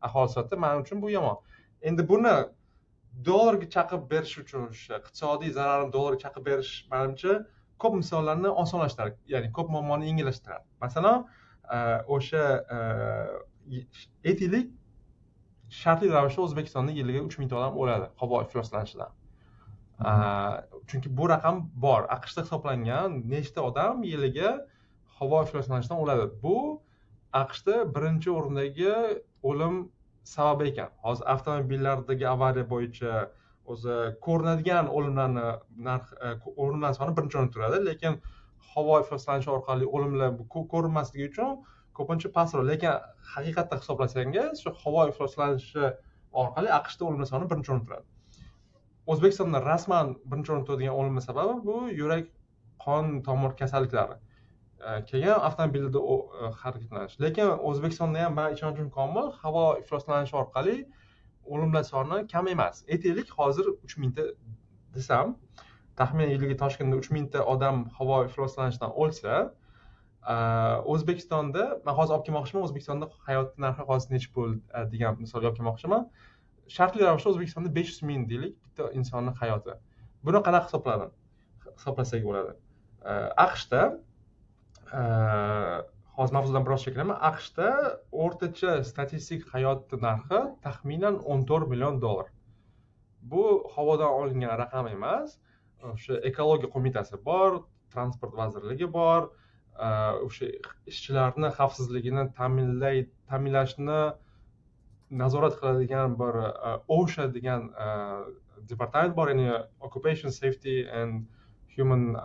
aholisi sifatida men uchun bu yomon. Endi buni dollarga chaqib berish uchun, o'sha iqtisodiy zararni dollarga chaqib berish menimcha ko'p misollarni osonlashtiradi, ya'ni ko'p muammoni yengillashtiradi. Masalan, o'sha aytaylik, shartli ravishda O'zbekistonda yiliga 3000 ta odam o'ladi havo ifloslanishidan. Chunki bu raqam bor. AQShda hisoblangan nechta odam yiliga havo ifloslanishidan o'ladi. Bu AQShda birinchi o'rindagi o'lim sababi ekan. Hozir avtomobillardagi avariya bo'yicha o'zi ko'rinadigan o'limlarni narx, o'limlar soni birinchi o'rinda turadi, lekin havo ifloslanishi orqali o'limlar ko'rinmasligi uchun ko'pincha pastroq. Lekin haqiqatda hisoblasangiz, shu havo ifloslanishi orqali AQShda o'limlar soni birinchi o'rinda turadi. O'zbekistonda rasman birinchi o'rinda turadigan o'limning sababi bu yurak qon tomir kasalliklari. Keyin avtomobilda harakatlanish. Lekin O'zbekistonda ham men ishonchim komil, havo ifloslanishi orqali o'limlar soni kam emas. Aytaylik, hozir 3000 ta desam, taxminan yiliga Toshkentda 3000 ta odam havo ifloslanishidan o'lsa, O'zbekistonda men hozir olib kelmoqchiman, O'zbekistonda hayot narxi hozir necha pul degan misolga olib kelmoqchiman. Shartli ravishda O'zbekistonda 500 ming deylik bitta insonning hayoti. Buni qanaqa hisoblasak bo'ladi? AQShda hozir mavzudan biroz chekinaman. AQShda o'rtacha statistik hayot narxi taxminan 14 million dollar. Bu havodan olingan raqam emas. O'sha ekologiya qo'mitasi bor, transport vazirligi bor, o'sha ishchilarni xavfsizligini ta'minlashni nazorat qiladigan bir OSHA degan departament bor, ya'ni Occupation Safety and Human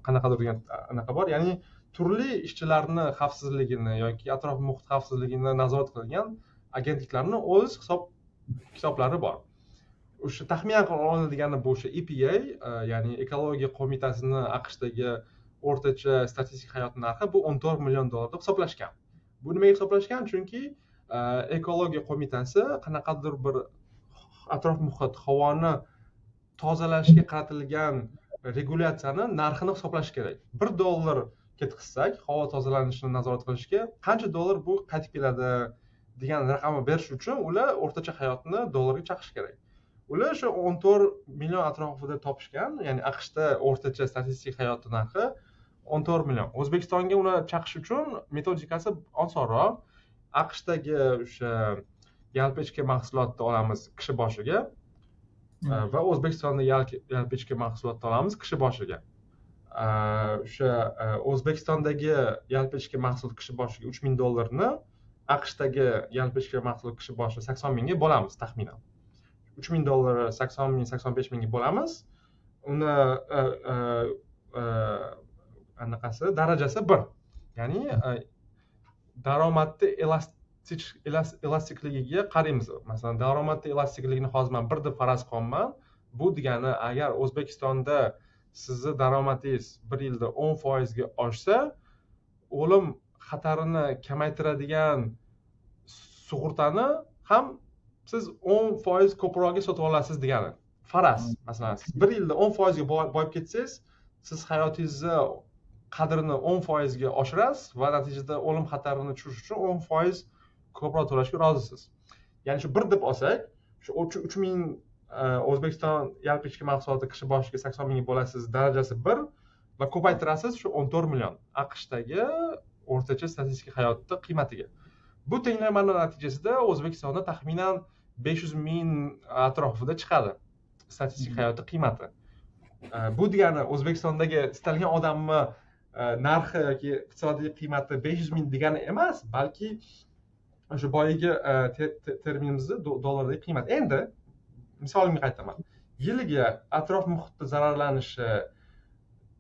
qanaqadir degan anaqa bor, ya'ni turli ishchilarni xavfsizligini yoki atrof muhit xavfsizligini nazorat qiladigan agentliklarni o'z hisob kitoblari bor. O'sha taxminan qilib olinadigani bu o'sha EPA, ya'ni ekologiya qo'mitasini AQShdagi o'rtacha statistik hayot narxi bu 14 million dollar deb hisoblashgan. Bu nimaga hisoblashgan? Chunki ekologiya qo'mitasi qanaqadir bir atrof muhit, havoni tozalashga qaratilgan regulyatsiyani narxini hisoblash kerak. $1 ketqizsak, havo tozalanishini nazorat qilishga qancha dollar bu qaytib keladi degan raqamni berish uchun ular o'rtacha hayotni dollarga chaqish kerak. Ular o'sha 14 million atrofida topishgan, ya'ni AQShda o'rtacha statistik hayot narxi 14 million. O'zbekistonga uni chaqish uchun metodikasi osonroq. AQShdagi o'sha yalpi ichki mahsulotni olamiz kishi boshiga va O'zbekistonda yalpi ichki mahsulotni olamiz kishi boshiga. O'sha O'zbekistondagi yalpi ichki mahsulot kishi boshiga 3000 dollarni AQShdagi yalpi ichki mahsulot kishi boshiga 80 mingga bo'lamiz taxminan. 3000 dollar 80 ming, 85 mingga bo'lamiz. Uni anaqasi darajasi 1. Ya'ni daromadni elastikligiga qaraymiz. Masalan, daromadni elastikligini hozir men 1 deb faraz qilyapman. Bu degani agar O'zbekistonda sizni daromadingiz bir yilda 10% ga oshsa, o'lim xatarini kamaytiradigan sug'urtani ham siz 10% ko'prog'iga sotib olasiz degani. Faraz, masalan, siz bir yilda 10% ga boyib ketsangiz, siz hayotingizni qadrini 10% ga oshirasiz va natijada o'lim xatarini tushirish uchun 10% ko'proq to'lashga rozisiz. Ya'ni shu 1 deb olsak, shu 3000 O'zbekiston yalpi ichki mahsuloti kishi boshiga 80 ming bo'lasiz darajasi 1 va ko'paytirasiz shu 14 million AQShdagi o'rtacha statistik hayotni qiymatiga. Bu tenglamani natijasida O'zbekistonda taxminan 500 ming atrofida chiqadi statistik hayoti qiymati. Bu degani O'zbekistondagi istalgan odamni narxi yoki iqtisodiy qiymati 500 ming degani emas, balki o'sha boyagi terminimizda dollardagi qiymat. Endi misolimga qaytaman. Yiliga atrof muhitda zararlanishi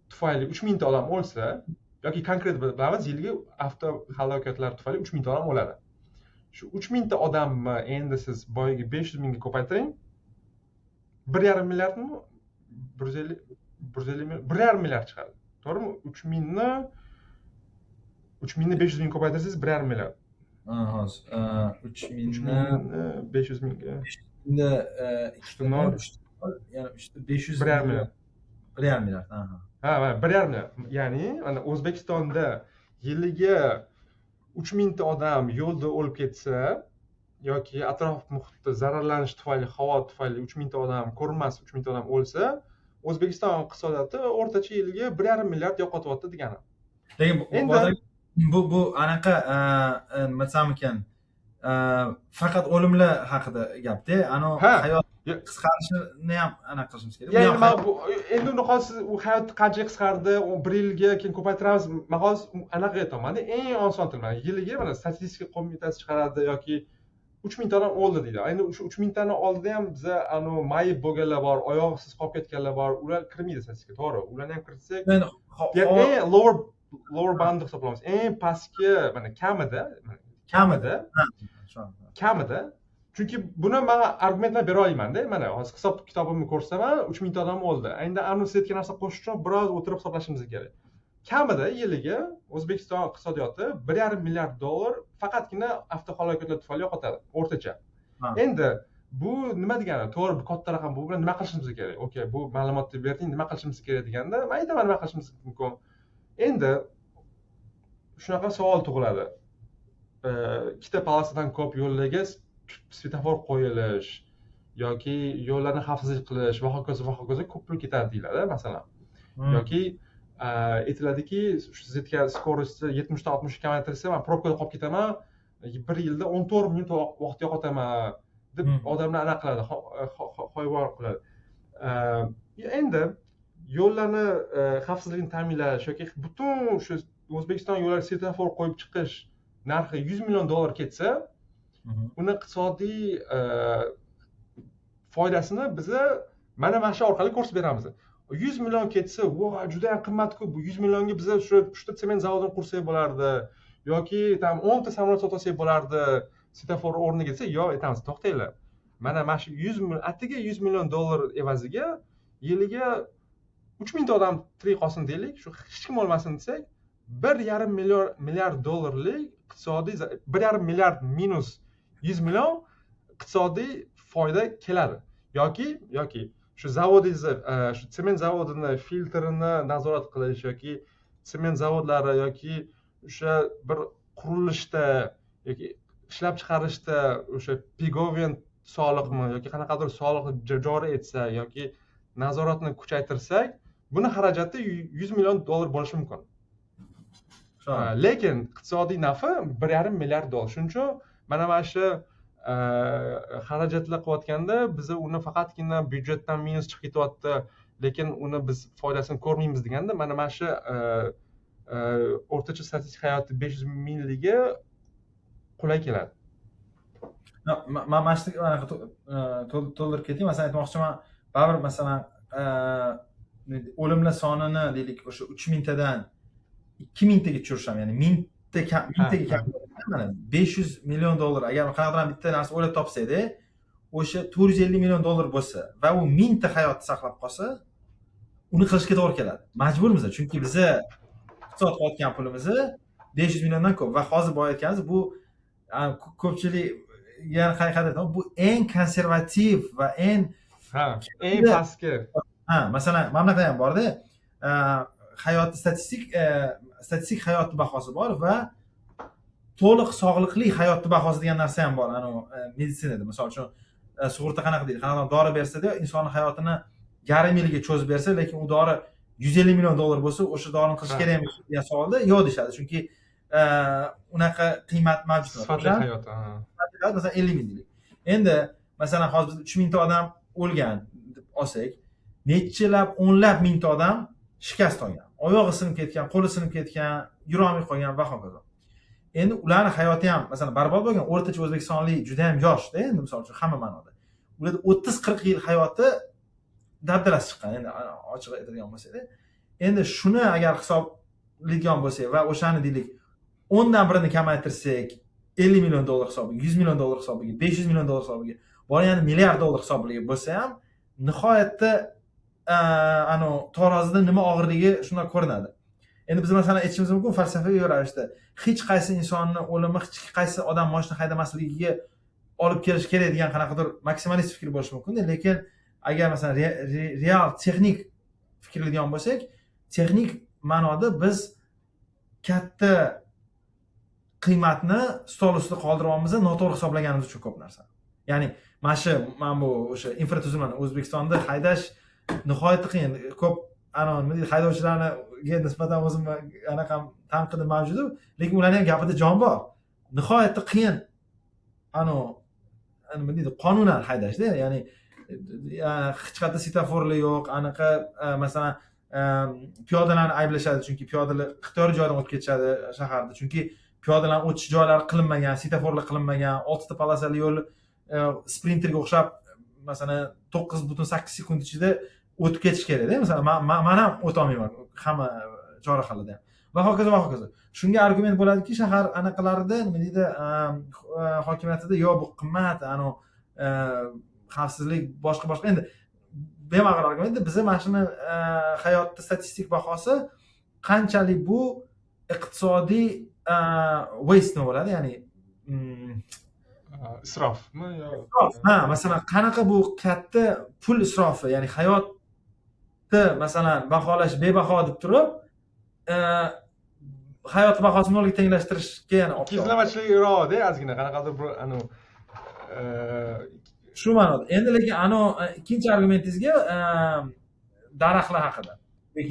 tufayli 3000 ta odam o'lsa, yoki konkret bilamiz, yiliga avto halokatlar tufayli 3000 ta odam o'ladi. Shu 3000 ta odamni endi siz boyagi 500 mingga ko'paytiring, 1,5 milliardmi? 150 million, 1,5 milliard chiqadi. To'g'rimi? 3000ni 500 ming ko'paytirsangiz 1,5 milliard. Hozir 3000ni 500 mingga. Endi 2.0 ya'ni 500 1,5 milliard. 1,5 milliard. Aha. Ha, 1,5 milliard. Ya'ni mana O'zbekistonda yiliga 3000 ta odam yo'lda o'lib ketsa yoki atrof muhitda zararlanish tufayli, havo tufayli 3000 ta odam ko'rinmas 3000 ta odam o'lsa, O'zbekiston iqtisodiyoti o'rtacha yiliga 1,5 milliard yo'qotyapti degani. Lekin bu anaqa nima desam ekan, faqat o'limlar haqida gapda, ana hayot qisqarishini ham anaqa qilishimiz kerak. Ya'ni men bu endi uni hozir u hayot qancha qisqardi, bir yilga keyin ko'paytiramiz. Men hozir anaqa aytaman-da, eng oson til mana yiliga mana statistika qo'mitasi chiqaradi yoki 3000 ta odam o'ldi deydi. Endi o'sha 3000 tani oldida ham biza anu mayib bo'lganlar bor, oyog'siz qolib ketganlar bor, ular kirmaydi statistikaga, to'g'ri. Ularni ham kiritsak, eng lower bound hisoblaymiz. Eng pastki mana kamida, kamida. Chunki buni men argumentlar bera olmayman-da. Mana hozir hisob kitobimni ko'rsataman, 3000 ta odam o'ldi. Endi anu siz aytgan narsa qo'shish uchun biroz o'tirib hisoblashimiz kerak. Kamida yiliga O'zbekiston iqtisodiyoti 1,5 milliard dollar faqatgina avtohalokatlar tufayli yo'qotadi o'rtacha. Endi bu nima degani? To'g'ri, bu katta raqam, bu bilan nima qilishimiz kerak? Okey, bu ma'lumotni berding, nima qilishimiz kerak deganda, men aytaman nima qilishimiz mumkin. Endi shunaqa savol tug'iladi. Ikkita polosadan ko'p yo'llarga svetofor qo'yilish yoki yo'llarni xavfsiz qilish va hokazo va hokazo ko'p pul ketadi deyiladi, masalan. Yoki aytiladiki, siz aytgan скоростni 70 dan 60 ga kamaytirsa, men probkada qolib ketaman, bir yilda 14 minut vaqt yo'qotaman deb odamlar anaqa qiladi, hayvon qiladi. Endi yo'llarni xavfsizligini ta'minlash yoki butun shu O'zbekiston yo'llari svetofor qo'yib chiqish narxi $100 million ketsa, uni iqtisodiy foydasini biza mana shu orqali ko'rsatib beramiz. 100 million ketsa, voy, juda ham qimmat-ku, bu 100 millionga biza shu uchta sement zavodini qursak bo'lardi yoki tam 10 ta samolyot sotib olsak bo'lardi svetofor o'rniga desa, yo'q, aytamiz, to'xtanglar. Mana shu 100 million, atiga $100 million evaziga yiliga 3000 ta odam tirik qolsin deylik, shu hech kim o'lmasin desak, 1,5 milliard dollarlik iqtisodiy 1,5 milliard minus 100 million iqtisodiy foyda keladi. Yoki shu zavodingizni, shu sement zavodini filtrini nazorat qilish yoki sement zavodlari yoki o'sha bir qurilishda yoki ishlab chiqarishda o'sha pigoven soliqmi yoki qanaqadir soliqni joriy etsa yoki nazoratni kuchaytirsak, buni xarajati $100 million bo'lishi mumkin. Lekin iqtisodiy nafi 1,5 milliard dollar. Shuning uchun mana shu xarajatlar qilayotganda biz uni faqatgina byudjetdan minus chiqib ketyapti, lekin uni biz foydasini ko'rmaymiz deganda mana shu o'rtacha statistik hayoti 500 mingligi qulay keladi. Man mana shu to'ldirib ketay. Masalan, aytmoqchiman, baribir masalan o'limlar sonini deylik o'sha 3000 tadan 2000 taga tushirish ham, ya'ni mingtaga kam, mana $500 million agar qanaqadir bitta narsa o'ylab topsa-da, o'sha $450 million bo'lsa va u mingta hayotni saqlab qolsa, uni qilishga to'g'ri keladi. Majburmiz, chunki biza iqtisod qilayotgan pulimizni 500 milliondan ko'p va hozir boya aytganimiz bu ko'pchilik yana qanaqadir bu eng konservativ va eng eng pastki. Ha, masalan, mana bunaqa ham borda, hayot statistik hayot bahosi bor va to'liq sog'liqli hayotni bahosi degan narsa ham bor anavi meditsinada. Misol uchun, sug'urta qanaqa deydi, qanaqadir dori bersa-da, insonning hayotini yarim yilga cho'zib bersa, lekin u dori $150 million bo'lsa, o'sha dorini qilish kerakmi degan savolda yo'q deyishadi. Chunki unaqa qiymat mavjud emas. Sifatli hayot. Masalan, 50 ming deylik. Endi masalan, hozir biz 3000 ta odam o'lgan deb olsak, nechalab o'nlab mingta odam shikast olgan, oyog'i sinib ketgan, qo'li sinib ketgan, yurolmay qolgan va hokazo. Endi ularning hayoti ham masalan barbod bo'lgan. O'rtacha o'zbekistonlik juda ham yoshda, endi misol uchun hamma ma'noda. Ularda 30-40 yil hayoti dabdalasi chiqqan, endi ochiq aytadigan bo'lsak. Endi shuni agar hisoblaydigan bo'lsak va o'shani deylik 10dan birini kamaytirsak, $50 million hisobiga, $100 million hisobiga, $500 million hisobiga, bor yana milliard dollar hisobiga bo'lsa ham, nihoyatda ano tarozida nima og'irligi shundan ko'rinadi. Endi biz masalan aytishimiz mumkin falsafaviy ravishda hech qaysi insonni o'limi, hech qaysi odam mashina haydamasligiga olib kelish kerak degan qanaqadir maksimalist fikr bo'lishi mumkin, lekin agar masalan real texnik fikrlaydigan bo'lsak, texnik ma'noda biz katta qiymatni stol ustida qoldiryapmiz, noto'g'ri hisoblaganimiz uchun ko'p narsa. Ya'ni mana bu o'sha infratuzilmani O'zbekistonda haydash nihoyatda qiyin. Ko'p ana nima deydi, haydovchilarga nisbatan o'zimni anaqa tanqidim mavjud, lekin ularning ham gapida jon bor. Nihoyatda qiyin ana nima deydi, qonunan haydashda, ya'ni hech qayerda svetoforlar yo'q, anaqa masalan piyodalarni ayblashadi, chunki piyodalar ixtiyoriy joydan o'tib ketishadi shaharda, chunki piyodalarni o'tish joylari qilinmagan, svetoforlar qilinmagan, 6 ta polosali yo'l sprinterga o'xshab masalan 9.8 sekund ichida o'tib ketish kerakda. Masalan, men ham o'ta olmayman hamma chorrahalarda ham. Va hokazo va hokazo. Shunga argument bo'ladiki, shahar anaqalarida nima deydi, hokimiyatida yo'q bu qimmat, ano xavfsizlik boshqa boshqa. Endi bema'ni argument. Biza mana shuni hayotda statistik bahosi qanchalik bu iqtisodiy waste nima bo'ladi, ya'ni isrofmi yo ha, masalan qanaqa bu katta pul isrofi, ya'ni hayotni masalan baholash bebaho deb turib hayot bahosini nolga tenglashtirishga yana olib ikkiyuzlamachilikroqda ozgina qanaqadir bir anu shu ma'noda. Endi lekin ano ikkinchi argumentingizga daraxtlar haqida,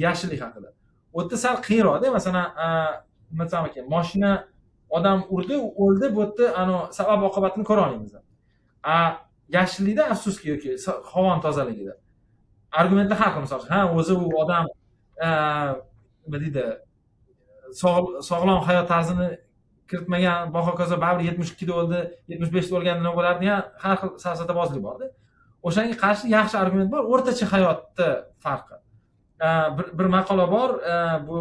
yashillik haqida. U yerda sal qiyinroqda, masalan nima desam ekan, mashina odam urdi, o'ldi, bu yerda ano sabab oqibatini ko'ra olmaymiz. A yashillikda afsuski yoki havoni tozaligida argumentlar har xil, misol uchun, ha o'zi u odam nima deydi, Sog'lom hayot tarzini kiritmagan va hokazo, baribir 72da o'ldi, 75da o'lganda nima bo'lardi degan har xil safsatabozlik borda. O'shanga qarshi yaxshi argument bor, o'rtacha hayotni farqi. Bir maqola bor, bu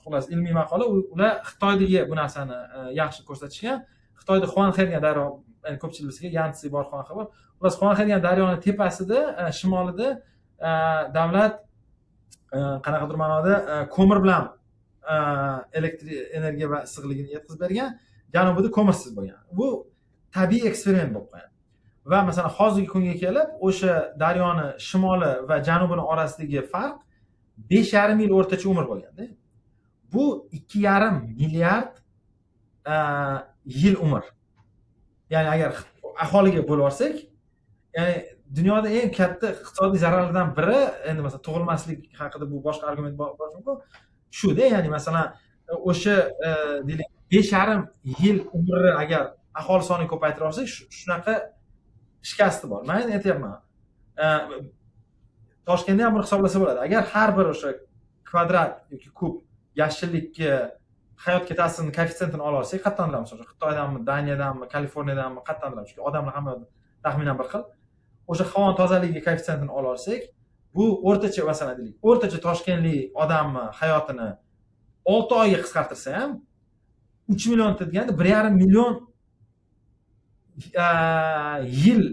xullas ilmiy maqola, ular Xitoydagi bu narsani yaxshi ko'rsatishgan. Xitoyda Xuanxe degan daryo, ko'pchilik bilsa, Yansi bor, Xuanxe bor. Xullas, Xuanxe degan daryoni tepasida, shimolida davlat qanaqadir ma'noda ko'mir bilan elektr energiya va issiqligini yetkazib bergan, janubida ko'mirsiz bo'lgan. Bu tabiiy eksperiment bo'lib qolgan. Va masalan, hozirgi kunga kelib o'sha daryoni shimoli va janubini orasidagi farq 5,5 yil o'rtacha umr bo'lganda. Bu 2,5 milliard yil umr. Ya'ni agar aholiga bo'lib olsak, ya'ni dunyoda eng katta iqtisodiy zararlardan biri, endi masalan tug'ilmaslik haqida bu boshqa argument bor mumkin. Shu-da, ya'ni masalan o'sha deylik 5,5 yil umrni agar aholi sonini ko'paytira olsak, shunaqa shikasti bor. Men aytyapman. Toshkentda ham buni hisoblasa bo'ladi. Agar har bir o'sha kvadrat yoki kub yashillikka hayotga ta'sirini koeffitsiyentini ola olsak, qayerdan misol uchun Xitoydanmi, Daniyadanmi, Kaliforniyadanmi, qayerdandir, chunki odamlar hamma taxminan bir xil. O'sha havoni tozaligi koeffitsiyentini ola olsak, bu o'rtacha masalan deylik, o'rtacha toshkentlik odamni hayotini 6 oyga qisqartirsa ham 3 million deganda 1,5 million yil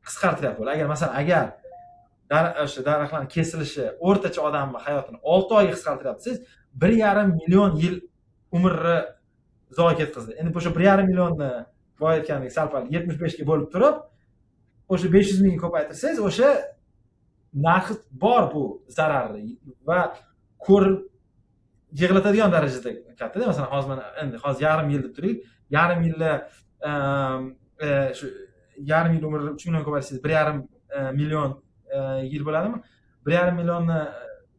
qisqartiryapti. Agar masalan, agar o'sha daraxtlarning kesilishi o'rtacha odamni hayotini 6 oyga qisqartiryapti desangiz, 1,5 million yil umrni zoya ketkazdi. Endi o'sha 1,5 millionni boya aytgandek sal-pal 75 ga bo'lib turib, o'sha 500 mingga ko'paytirsangiz, o'sha narxi bor bu zararli va ko'rib yig'latadigan darajada katta-da. Masalan, hozir mana endi hozir yarim yil deb turaylik, yarim yilda shu yarim yil umrni 3 million ko'paytirsangiz 1,5 million yil bo'ladimi? 1,5 millionni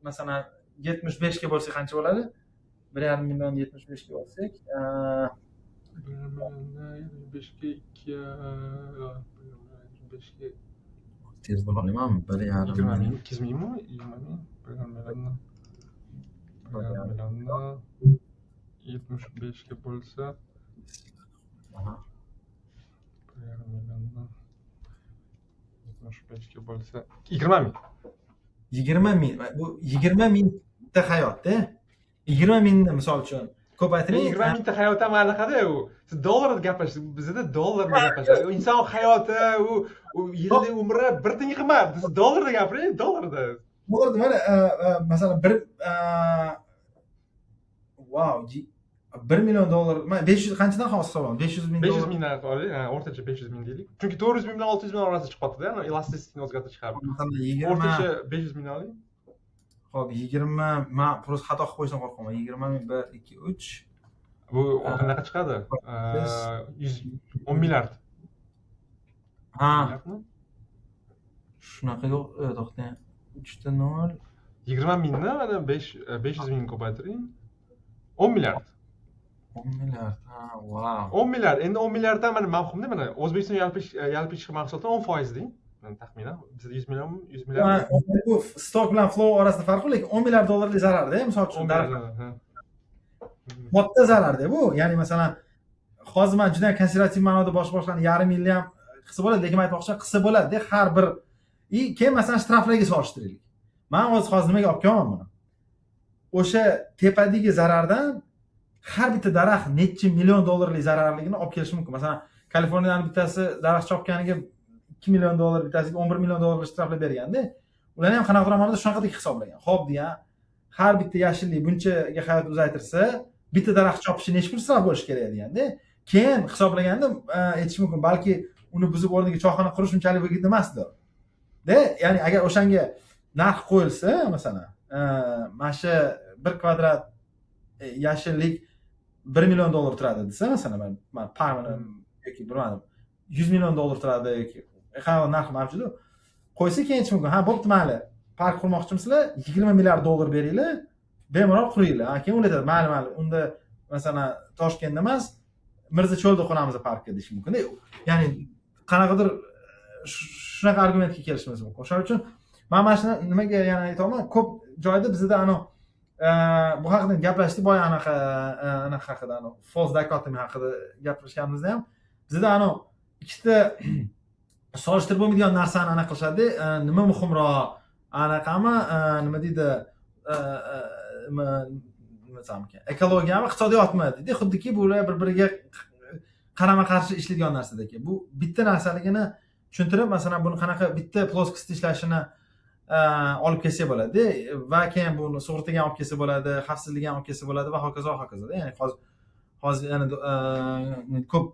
masalan 75 ga bo'lsa qancha bo'ladi? 1,5 million 75 ga bo'lsak, 1 millionni 75 ga 2, 75 ga tez bo'la olmayman. 1,5 20 ming, 200 mingmi? 20 ming, 1,5 millionni 1,5 millionni 75 ga bo'lsa, 1,5 millionni 75 ga bo'lsa 20 ming. 20 ming. Bu 20 mingta hayotda. 20 mingni misol uchun ko'paytiring. 20 mingta hayot ham anaqada u. Siz dollarda gaplashasiz, bizda dollarda gaplashadi. Inson hayoti, u yillik umri bir tiyin qimmat. Siz dollarda gapiring, dollarda. Dollarda mana masalan bir vau, 1 million dollar, mana 500 qanchadan hozir hisoblayman? 500 ming 500 mingdan olaylik, o'rtacha 500 ming deylik. Chunki 400 ming bilan 600 ming orasida chiqyapti-da, elasticitini o'zgartirish chiqadi. Masalan 20 o'rtacha 500 ming oling. Xo'p, 20, men просто xato qilib qo'yishdan qo'rqaman. 20 ming 1 2 3. Bu qanaqa chiqadi? 110 milliard. Ha. Shunaqa yo'q, to'xtang. 3 ta 0. 20 mingni mana 500 ming ko'paytiring. 10 milliard. 10 milliard. Ha, vau. 10 milliard. Endi 10 milliarddan mana mavhumda mana O'zbekiston yalpi ichki mahsuloti 10% deng. Taxminan bizda 100 million, 100 milliard. Bu stok bilan flow orasida farq yo'q, lekin 10 milliard dollarlik zararda, misol uchun. Katta zararda bu. Ya'ni masalan, hozir men juda konservativ ma'noda bosh-boshlarni yarim yilni ham qilsa bo'ladi, lekin men aytmoqchiman, qilsa bo'ladi har bir. Keyin masalan shtraflarga solishtiraylik. Men hozir nimaga olib kelaman buni? O'sha tepadagi zarardan har bitta daraxt necha million dollarlik zararligini olib kelishi mumkin. Masalan, Kaliforniyadan bittasi daraxt chopganiga 2 million dollar, bittasiga 11 million dollar shtraflar berganda, ularni ham qanaqadir ma'noda shunaqadek hisoblagan. Xo'p degan, har bitta yashillik bunchaga hayot uzaytirsa, bitta daraxt chopishi necha pul shtraf bo'lishi kerak deganda, keyin hisoblaganda aytish mumkin, balki uni buzib o'rniga choyxona qurish unchalik выгодно emasdir. Da, ya'ni agar o'shanga narx qo'yilsa, masalan, mana shu 1 kvadrat yashillik 1 million dollar turadi desa, masalan, men parmini yoki bilmadim, 100 million dollar turadi yoki qanaqa narx mavjud, qo'ysa keyin aytish mumkin. Ha, bo'pti, mayli. Park qurmoqchimisizlar, 20 milliard dollar beringlar, bemalol quringlar. Ha, keyin ular aytadi, mayli, mayli, unda masalan Toshkentda emas, Mirzacho'lda quramiz parkka deyish mumkin. Ya'ni qanaqadir shunaqa argumentga kelishimiz mumkin. O'shaning uchun men mana shuni nimaga yana aytaman, ko'p joyda bizda ana Bu haqida gaplashdik boya, anaqa anaqa haqida, false dichotomy haqida gapirishganimizda ham bizda anavi ikkita solishtirib bo'lmaydigan narsani anaqa qilishadi. Nima muhimroq, anaqami, nima deydi, nima desam ekan, ekologiyami, iqtisodiyotmi deydi. Xuddiki bular bir biriga qarama qarshi ishlaydigan narsadek. Bu bitta narsaligini tushuntirib, masalan, buni qanaqa bitta плоскость da ishlashini olib kelsak bo'ladi va keyin buni sug'urtaga ham olib kelsa bo'ladi, xavfsizlikka ham olib kelsa bo'ladi va hokazo, hokazo. Ya'ni hozir yana ko'p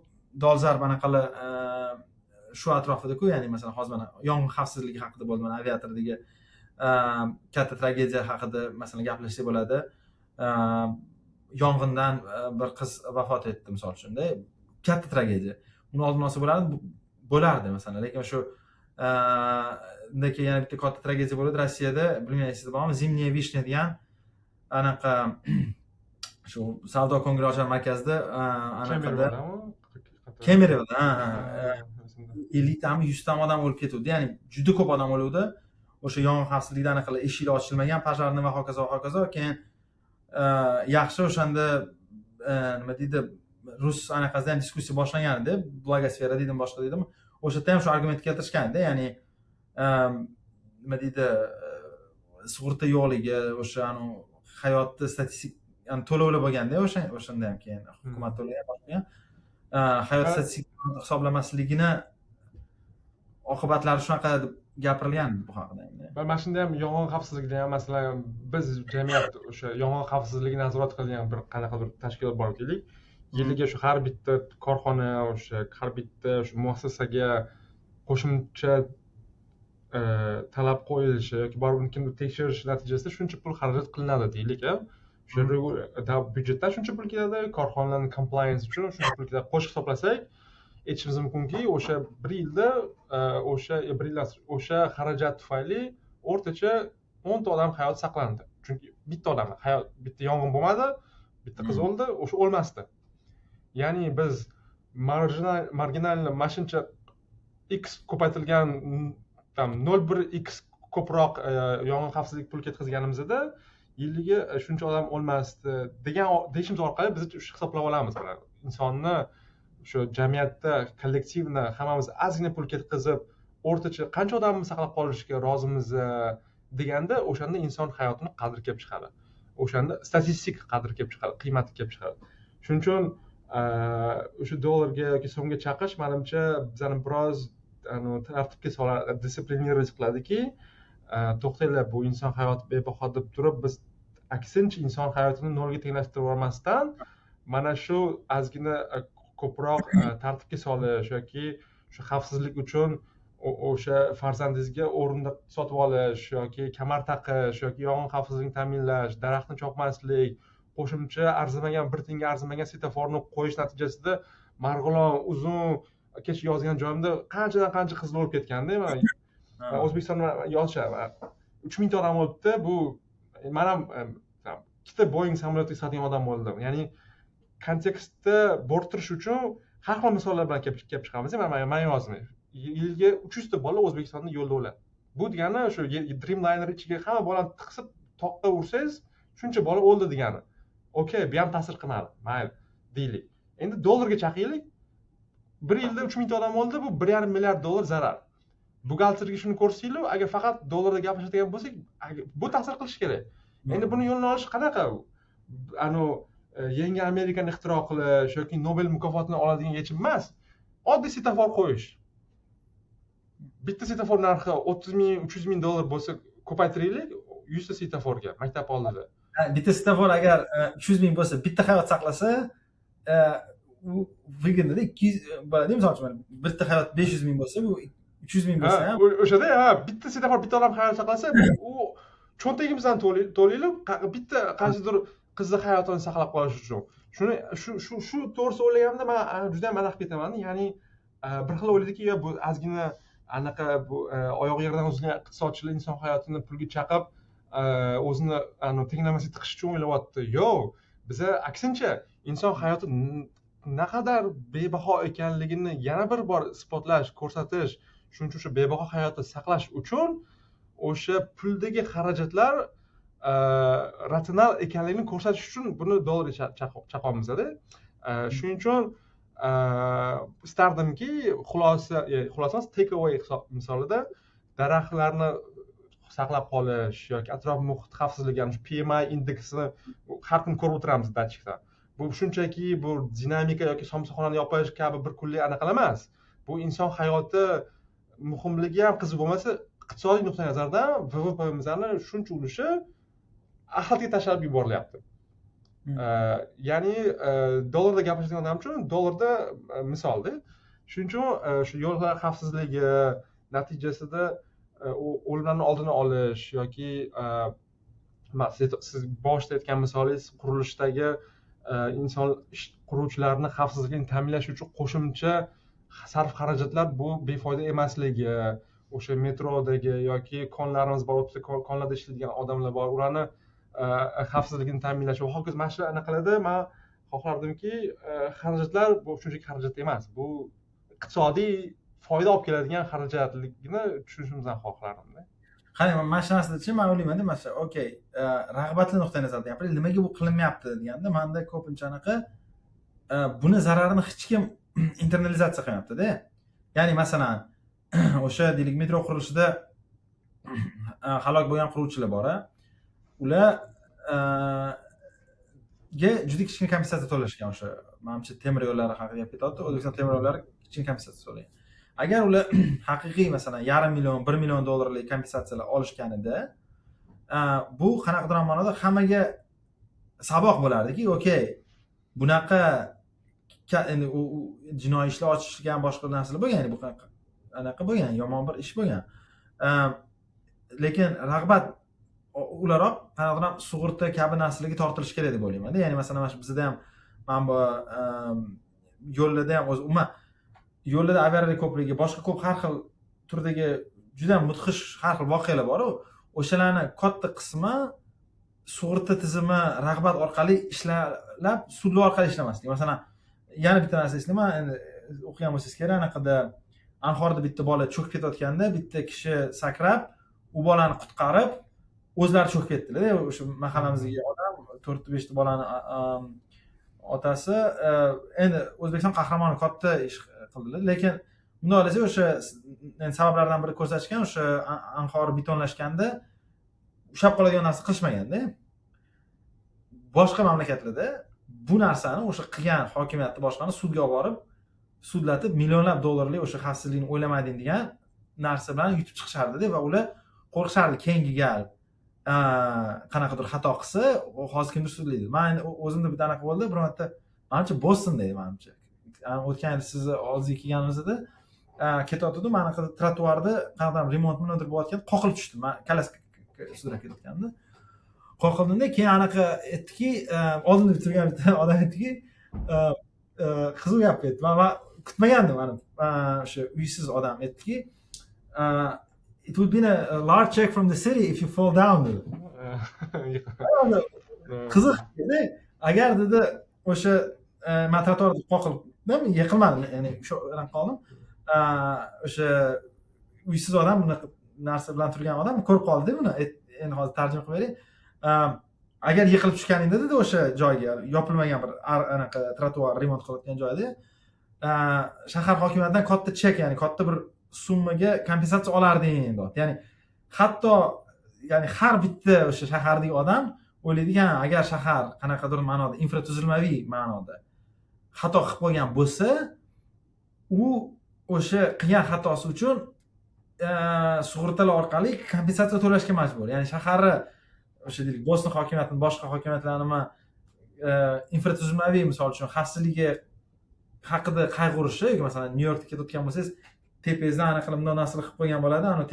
dolzarb anaqalar shu atrofidaku. Ya'ni masalan, hozir mana yong'in xavfsizligi haqida bo'ldi, mana aviatordagi katta tragediya haqida masalan gaplashsak bo'ladi. Yong'indan bir qiz vafot etdi misol uchunda, katta tragediya. Uni oldini olsa bo'lardi masalan. Lekin shu undan keyin yana bitta katta tragediya bo'ladi Rossiyada, bilmayman, esingizda bormi, Зимняя вишня degan anaqa shu savdo ko'ngilochar markazida, anaqada, Kemerovoda, ha, 50 tami, 100 tami odam o'lib ketuvdi. Ya'ni juda ko'p odam o'luvdi o'sha yong'in xavfsizligida anaqa eshiklar ochilmagan, пожарный va hokazo, hokazo. Keyin yaxshi, o'shanda nima deydi, rus anaqasida ham diskussiya boshlangan edi, blogosfera deydimi, boshqa deydimi, o'sha yerda ham shu argument keltirishganda, ya'ni nima deydi, sug'urta yo'qligi, o'sha anavi hayotni statistik to'lovlar bo'lganda o'sha o'shanda ham, keyin hukumat to'lagan, boshqa hayot statistik hisoblamasligini oqibatlari shunaqa deb gapirilgan bu haqida. Mana shunda ham, yong'in xavfsizligida ham, masalan, biz jamiyat o'sha yong'in xavfsizligini nazorat qiladigan bir qanaqadir tashkilot bor deylik. Yiliga shu har bitta korxona, o'sha har bitta shu muassasaga qo'shimcha talab qo'yilishi yoki baribir kimdir tekshirishi natijasida shuncha pul xarajat qilinadi deylik. O'sha byudjetdan shuncha pul keladi, korxonalarni compliance uchun shuncha pul keladi. Qo'shib hisoblasak, aytishimiz mumkinki, o'sha bir yilda, o'sha bir yil o'sha xarajat tufayli o'rtacha 10 ta odam hayoti saqlandi. Chunki bitta odam hayot, bitta yong'in bo'lmadi, bitta qiz o'ldi, o'sha o'lmasdi. Ya'ni biz marjinal, marginalni mana shuncha x ko'paytirilgan, там 0,1 x ko'proq yong'in xavfsizlik pul ketkazganimizda yiliga shuncha odam o'lmasdi degan deyishimiz orqali biz shu hisoblab olamiz. Insonni o'sha jamiyatda коллективно hammamiz ozgina pul ketkazib, o'rtacha qancha odamni saqlab qolishga rozimiz deganda, o'shanda inson hayotini qadri kelib chiqadi, o'shanda statistik qadri kelib chiqadi, qiymati kelib chiqadi. Shuning uchun o'sha dollarga yoki so'mga chaqish, manimcha, bizani biroz tartibga soladi, дисциплинировать qiladiki, to'xtanglar, bu inson hayoti bebaho deb turib, biz aksincha inson hayotini nolga tenglashtirib yubormasdan, mana shu ozgina ko'proq tartibga solish yoki shu xavfsizlik uchun o'sha farzandingizga o'rindiq sotib olish yoki kamar taqish yoki yong'in xavfsizligini ta'minlash, daraxtni chopmaslik, qo'shimcha arzimagan, bir tiyinga arzimagan svetoforni qo'yish natijasida Marg'ilon uzun, kecha yozgan joyimda qanchadan qancha qizlar o'lib ketganda. Man O'zbekistonda yozishadi, 3000 ta odam o'libdi. Bu man ham ikkita Boeing samolyotga sig'adigan odam bo'ldim. Ya'ni kontekstda bo'rttirish uchun har xil misollar bilan kelib chiqamiz. Man yozdim, yiliga 300 ta bola O'zbekistonda yo'lda o'ladi. Bu degani shu Dreamliner ichiga hamma bolani tiqsib, toqqa ursangiz, shuncha bola o'ldi degani. Okey, bu ham ta'sir qilmadi, mayli deylik. Endi dollarga chaqaylik. Bir yilda 3000 ta odam o'ldi, bu 1,5 milliard dollar zarar. Buxgalterga shuni ko'rsatinglar, agar faqat dollarda gaplashadigan bo'lsak, bu ta'sir qilishi kerak. Endi buni yo'lini olish qanaqa? Anavi yangi Amerikani ixtiro qilish yoki Nobel mukofotini oladigan yechim emas, oddiy svetofor qo'yish. Bitta svetofor narxi 30 000, 300 000 dollar bo'lsa, ko'paytiraylik 100 ta svetoforga maktab oldida. Bitta svetofor agar 300 000 bo'lsa, bitta hayot saqlasa, u выгодно da. 200 bo'ladi misol uchun, bitta hayot 500 000 bo'lsa, bu 300 000 bo'lsa ham. O'shada ha, bitta svetofor bitta odam hayot saqlasa, u cho'ntagimizdan to'laylik bitta qaysidir qizni hayotini saqlab qolish uchun. Shuni shu to'g'risida o'ylaganimda man juda yam anaqa ketaman. Ya'ni bir xil o'ylaydiki, bu ozgina anaqa, bu oyog'i yerdan uzilgan iqtisodchilar inson hayotini pulga chaqib, o'zini tenglamasiga tiqish uchun o'ylayapti. Yo'q, biza aksincha inson hayoti naqadar bebaho ekanligini yana bir bor isbotlash, ko'rsatish, shuning uchun o'sha bebaho hayotni saqlash uchun o'sha puldagi xarajatlar Ratsional ekanligini ko'rsatish uchun buni dollarga chaqyapmizda. Shuning uchun istardimki, xulosa, xulosa emas, take away misolida daraxtlarni saqlab qolish yoki atrof muhit xavfsizligi, ya'ni shu PMI indeksini har kun ko'rib o'tiramiz datchikda. Bu shunchaki bu dinamika yoki somsaxonani yopish kabi bir kunlik anaqalar emas. Bu inson hayoti muhimligi ham qiziq bo'lmasa, iqtisodiy nuqtai nazardan VVPmizni shuncha ulushi axlatga tashlab yuborilyapti. Ya'ni dollarda gapirishadigan odam uchun dollarda misolda. Shuning uchun shu yo'llar xavfsizligi natijasida o'limlarni oldini olish yoki siz boshida aytgan misolingiz, qurilishdagi inson ish quruvchilarni xavfsizligini ta'minlash uchun qo'shimcha sarf xarajatlar bu befoyda emasligi, o'sha metrodagi yoki konlarimiz bor, o'ttiz konlarda ishlaydigan odamlar bor, ularni xavfsizligini ta'minlash va hokazo. Mana shu anaqalarda man xohlardimki, xarajatlar bu shunchaki xarajat emas, bu iqtisodiy foyda olib keladigan xarajatligini tushunishimizni xohlardimda. Qarang, mana shu narsadachi, man o'ylaymanda, masalan, okey, rag'batli nuqtai nazardan gapiraylik, nimaga bu qilinmayapti deganda, manda ko'pincha anaqa buni zararini hech kim internalizatsiya qilmayaptida. Ya'ni masalan, o'sha deylik, metro qurilishida halok bo'lgan quruvchilar bor, ular ga juda kichkina kompensatsiya to'lashgan. O'sha, manimcha, temir yo'llari haqida gap ketyapti, O'zbekiston temir yo'llari kichkina kompensatsiya to'lagan. Agar ular haqiqiy, masalan, 500,000, 1 million dollarlik kompensatsiyalar olishganida, bu qanaqadir ma'noda hammaga saboq bo'lardiki, okey, bunaqa endi u jinoiy ishlar ochishgan, boshqa narsalar bo'lgan, ya'ni bu anaqa bo'lgan, yomon bir ish bo'lgan. Lekin rag'bat ularroq qanaqadir ham sug'urta kabi narsalarga tortilishi kerak deb o'ylaymanda. Ya'ni masalan, mana shu bizada ham, mana bu yo'llarda ham, o'zi umuman yo'llarda avariyalar ko'pligi, boshqa ko'p har xil turdagi juda mudhish har xil voqealar boru, o'shalarni katta qismi sug'urta tizimi rag'bat orqali ishlab, sudlar orqali ishlamasligi. Masalan, yana bitta narsa eslayman, endi o'qigan bo'lsangiz kerak, anaqada, anhorda bitta bola cho'kib ketayotganda bitta kishi sakrab u bolani qutqarib, o'zlari cho'kib ketdilarda. O'sha mahallamizdagi odam, to'rtta beshta bolani otasi, endi O'zbekiston qahramoni, katta ish qildilar. Lekin bunday olsak, o'sha sabablardan biri ko'rsatishgan, o'sha anhor betonlashganda ushlab qoladigan narsa qilishmaganda. Boshqa mamlakatlarda bu narsani o'sha qilgan hokimiyatni, boshqani sudga olib borib, sudlatib, millionlab dollarlik o'sha xavfsizlikni o'ylamading degan narsa bilan yutib chiqishardida va ular qo'rqishardi, keyingi gal qanaqadir xato qilsa, hozir kimdir sudlaydi. Man o'zimda bitta anaqa bo'ldi bir marta, manimcha, Bostonda edi, manimcha, o'tgan yil sizni oldingizga kelganimizda ketayotgandim, anaqa trotuarda qanaqadir remont nimadir bo'layotgan, qoqilib tushdim man, kolyaska sudrab ketayotganimda qoqildimda. Keyin anaqa aytdiki, oldinda turgan bitta odam aytdiki, qiziq gap aytdi, man kutmagandim. Mana o'sha uysiz odam aytdiki, "It would be a large check from the city if you fall down," dedi. Qiziq, agar, dedi, o'sha man trotuarda qoqildim, yiqilmadim, ya'ni o'sha qoldim, o'sha uysiz odam, bunaqa narsa bilan turgan odam ko'rib qoldida buni. Endi hozir tarjima qilib beray. Agar yiqilib tushganingda, dedi, o'sha joyga, yopilmagan bir anaqa trotuar remont qilayotgan joyda, shahar hokimiyatidan katta chek, ya'ni katta bir summaga kompensatsiya olarding, deyapti. Ya'ni hatto, ya'ni har bitta o'sha shahardagi odam o'ylaydiki, agar shahar qanaqadir ma'noda, infratuzilmaviy ma'noda xato qilib qo'ygan bo'lsa, u o'sha qilgan xatosi uchun sug'urtalar orqali kompensatsiya to'lashga majbur. Ya'ni shaharni o'sha, deylik, Boston hokimiyatini, boshqa hokimiyatlarni infratuzilmaviy, misol uchun, xavfsizligi haqida qayg'urishi yoki masalan, Nyu Yorkda ketayotgan bo'lsangiz, tepangizdan anaqa qilib, bundoq narsalar qilib qo'ygan bo'ladi, anavi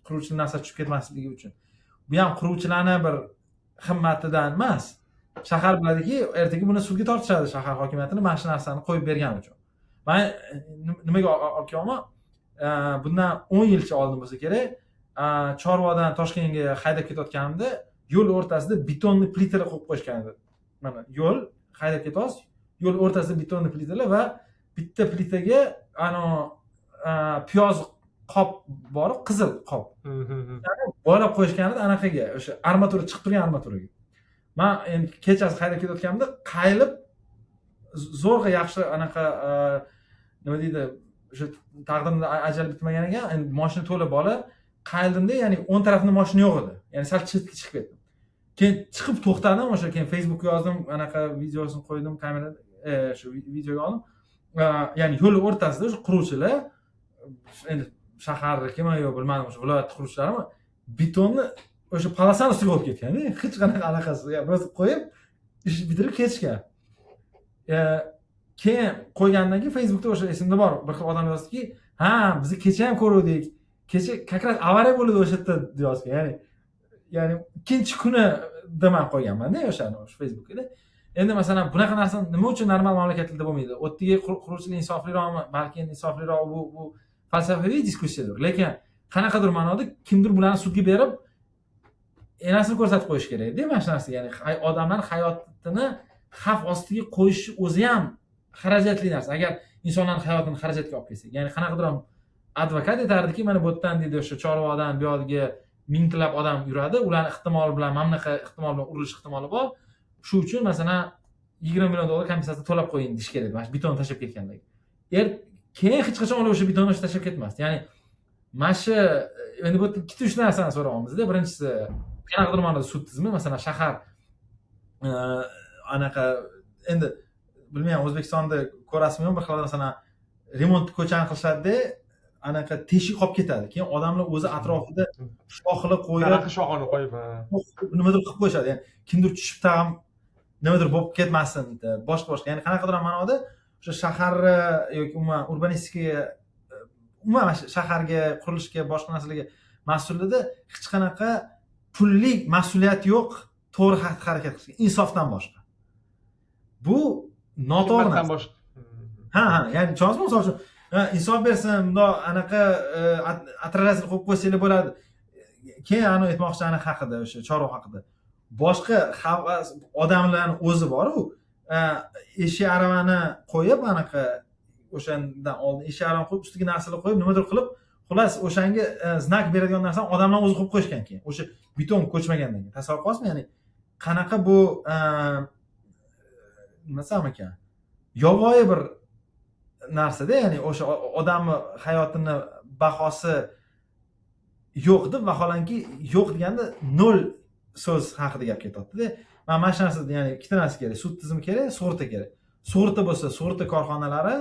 quruvchilar narsa tushib ketmasligi uchun. Bu ham quruvchilarni bir himmatidan emas, shahar biladiki, ertaga buni sudga tortishadi shahar hokimiyatini mana shu narsani qo'yib bergani uchun. Man nimaga olib kelyapman, bundan 10 yilcha oldin bo'lsa kerak, Chorvoqdan Toshkentga haydab ketayotganimda yo'l o'rtasida бетонный plitalar qo'yib qo'yishgan edi. Mana yo'l, haydab ketyapsiz, yo'l o'rtasida бетонный plitalar va bitta plitaga anavi piyoz qop bor, qizil qop. Boylab qo'yishgan edi anaqaga, o'sha armatura chiqib turgan armaturaga. Men endi kechasi haydab ketayotganimda qayilib zo'rg'a yaxshi anaqa nima deydi, o'sha taqdirimda ajal bitmagan ekan, endi mashina to'la bola, qayildimda, ya'ni o'ng tarafimda mashina yo'q edi. Ya'ni sal chetga chiqib ketdim. Keyin chiqib to'xtadim, o'sha keyin Facebookga yozdim, anaqa videosini qo'ydim, kamera shu videoga oldim. Ya'ni yo'l o'rtasida o'sha quruvchilar, endi shaharnikimi yo bilmadim, o'sha viloyat quruvchilarimi, betonni o'sha palasani ustiga qo'yib ketgan-da, hech qanaqa anaqasi, просто qo'yib ish bitirib ketishgan. Keyin qo'ygandan keyin Facebookda o'sha esimda bor, bir xil odam yozdiki, ha, bizni kecha ham ko'ruvdik, kecha как раз avariya bo'ldi o'sha yerda deb yozgan. Ya'ni ikkinchi kuni man qo'yganman-da o'shani o'sha Facebookda. Endi masalan bunaqa narsa nima uchun normal mamlakatlarda bo'lmaydi? U yerdagi quruvchilar insofliroqmi? Balki endi insofliroq, bu falsafaviy diskussiyadir. Lekin qanaqadir ma'noda kimdir bularni sudga berib enasini ko'rsatib qo'yish kerak-da mana shu narsa. Ya'ni odamlar hayotini xavf ostiga qo'yish o'zi ham xarajatli narsa. Agar insonlarning hayotini xarajatga olib kelsak, ya'ni qanaqadir ham advokat aytardiki, mana bu yerdan deydi, o'sha Chorvoqdan bu yoqga mingtalab odam yuradi, ularni ehtimol bilan mana bunaqa ehtimol bilan urilish ehtimoli bor. Shu uchun masalan $20 million kompensatsiya to'lab qo'ying deyish kerak, mana shu betonni tashlab ketganlarga. Keyin hech qachon ular o'sha betonni tashlab ketmasdi. Ya'ni mana shu endi bu yerda ikkita uch narsani so'rayapmiz-da. Birinchisi qanaqadir ma'noda sud tizimi, masalan shahar anaqa endi bilmayman, O'zbekistonda ko'rasizmi, bir xil masalan remont ko'chani qilishadi-da, anaqa teshik qolib ketadi. Keyin odamlar o'zi atrofida shoxli qo'yib, daraxt shoxini qo'yib, nimadir qilib qo'yishadi. Ya'ni kimdir tushib tag'in nimadir bo'lib ketmasin, boshqa. Ya'ni qanaqadir ma'noda o'sha shaharni yoki umuman urbanistikaga, umuman shaharga, qurilishga, boshqa narsalarga mas'ulida hech qanaqa pullik mas'uliyat yo'q, to'g'ri harakat qilish, insofdan boshqa. Bu noto'g'ri narsa. Ha, ya'ni tushunasizmi, misol uchun insof bersin, bundoq anaqa отражатель qo'yib qo'ysanglar bo'ladi. Keyin ani aytmoqchi ana haqida, o'sha chorva haqida. Boshqa odamlarning o'zi bor-u, eshak aravani qo'yib, anaqa o'shandan oldin eshak aravani qo'yib, ustiga narsalar qo'yib, nimadir qilib, xullas o'shanga znak beradigan narsani odamlar o'zi qo'yib qo'yishgan keyin. O'sha beton ko'chmagandan keyin. Tasavvur qilasizmi? Ya'ni qanaqa bu nima desam ekan, yovvoyi bir narsada, ya'ni o'sha odamni hayotini bahosi yo'q deb, vaholanki yo'q deganda nol so'z haqida gap ketyapti-da. Mana shu narsada, ya'ni ikkita narsa kerak: sud tizimi kerak, sug'urta kerak. Sug'urta bo'lsa, sug'urta korxonalari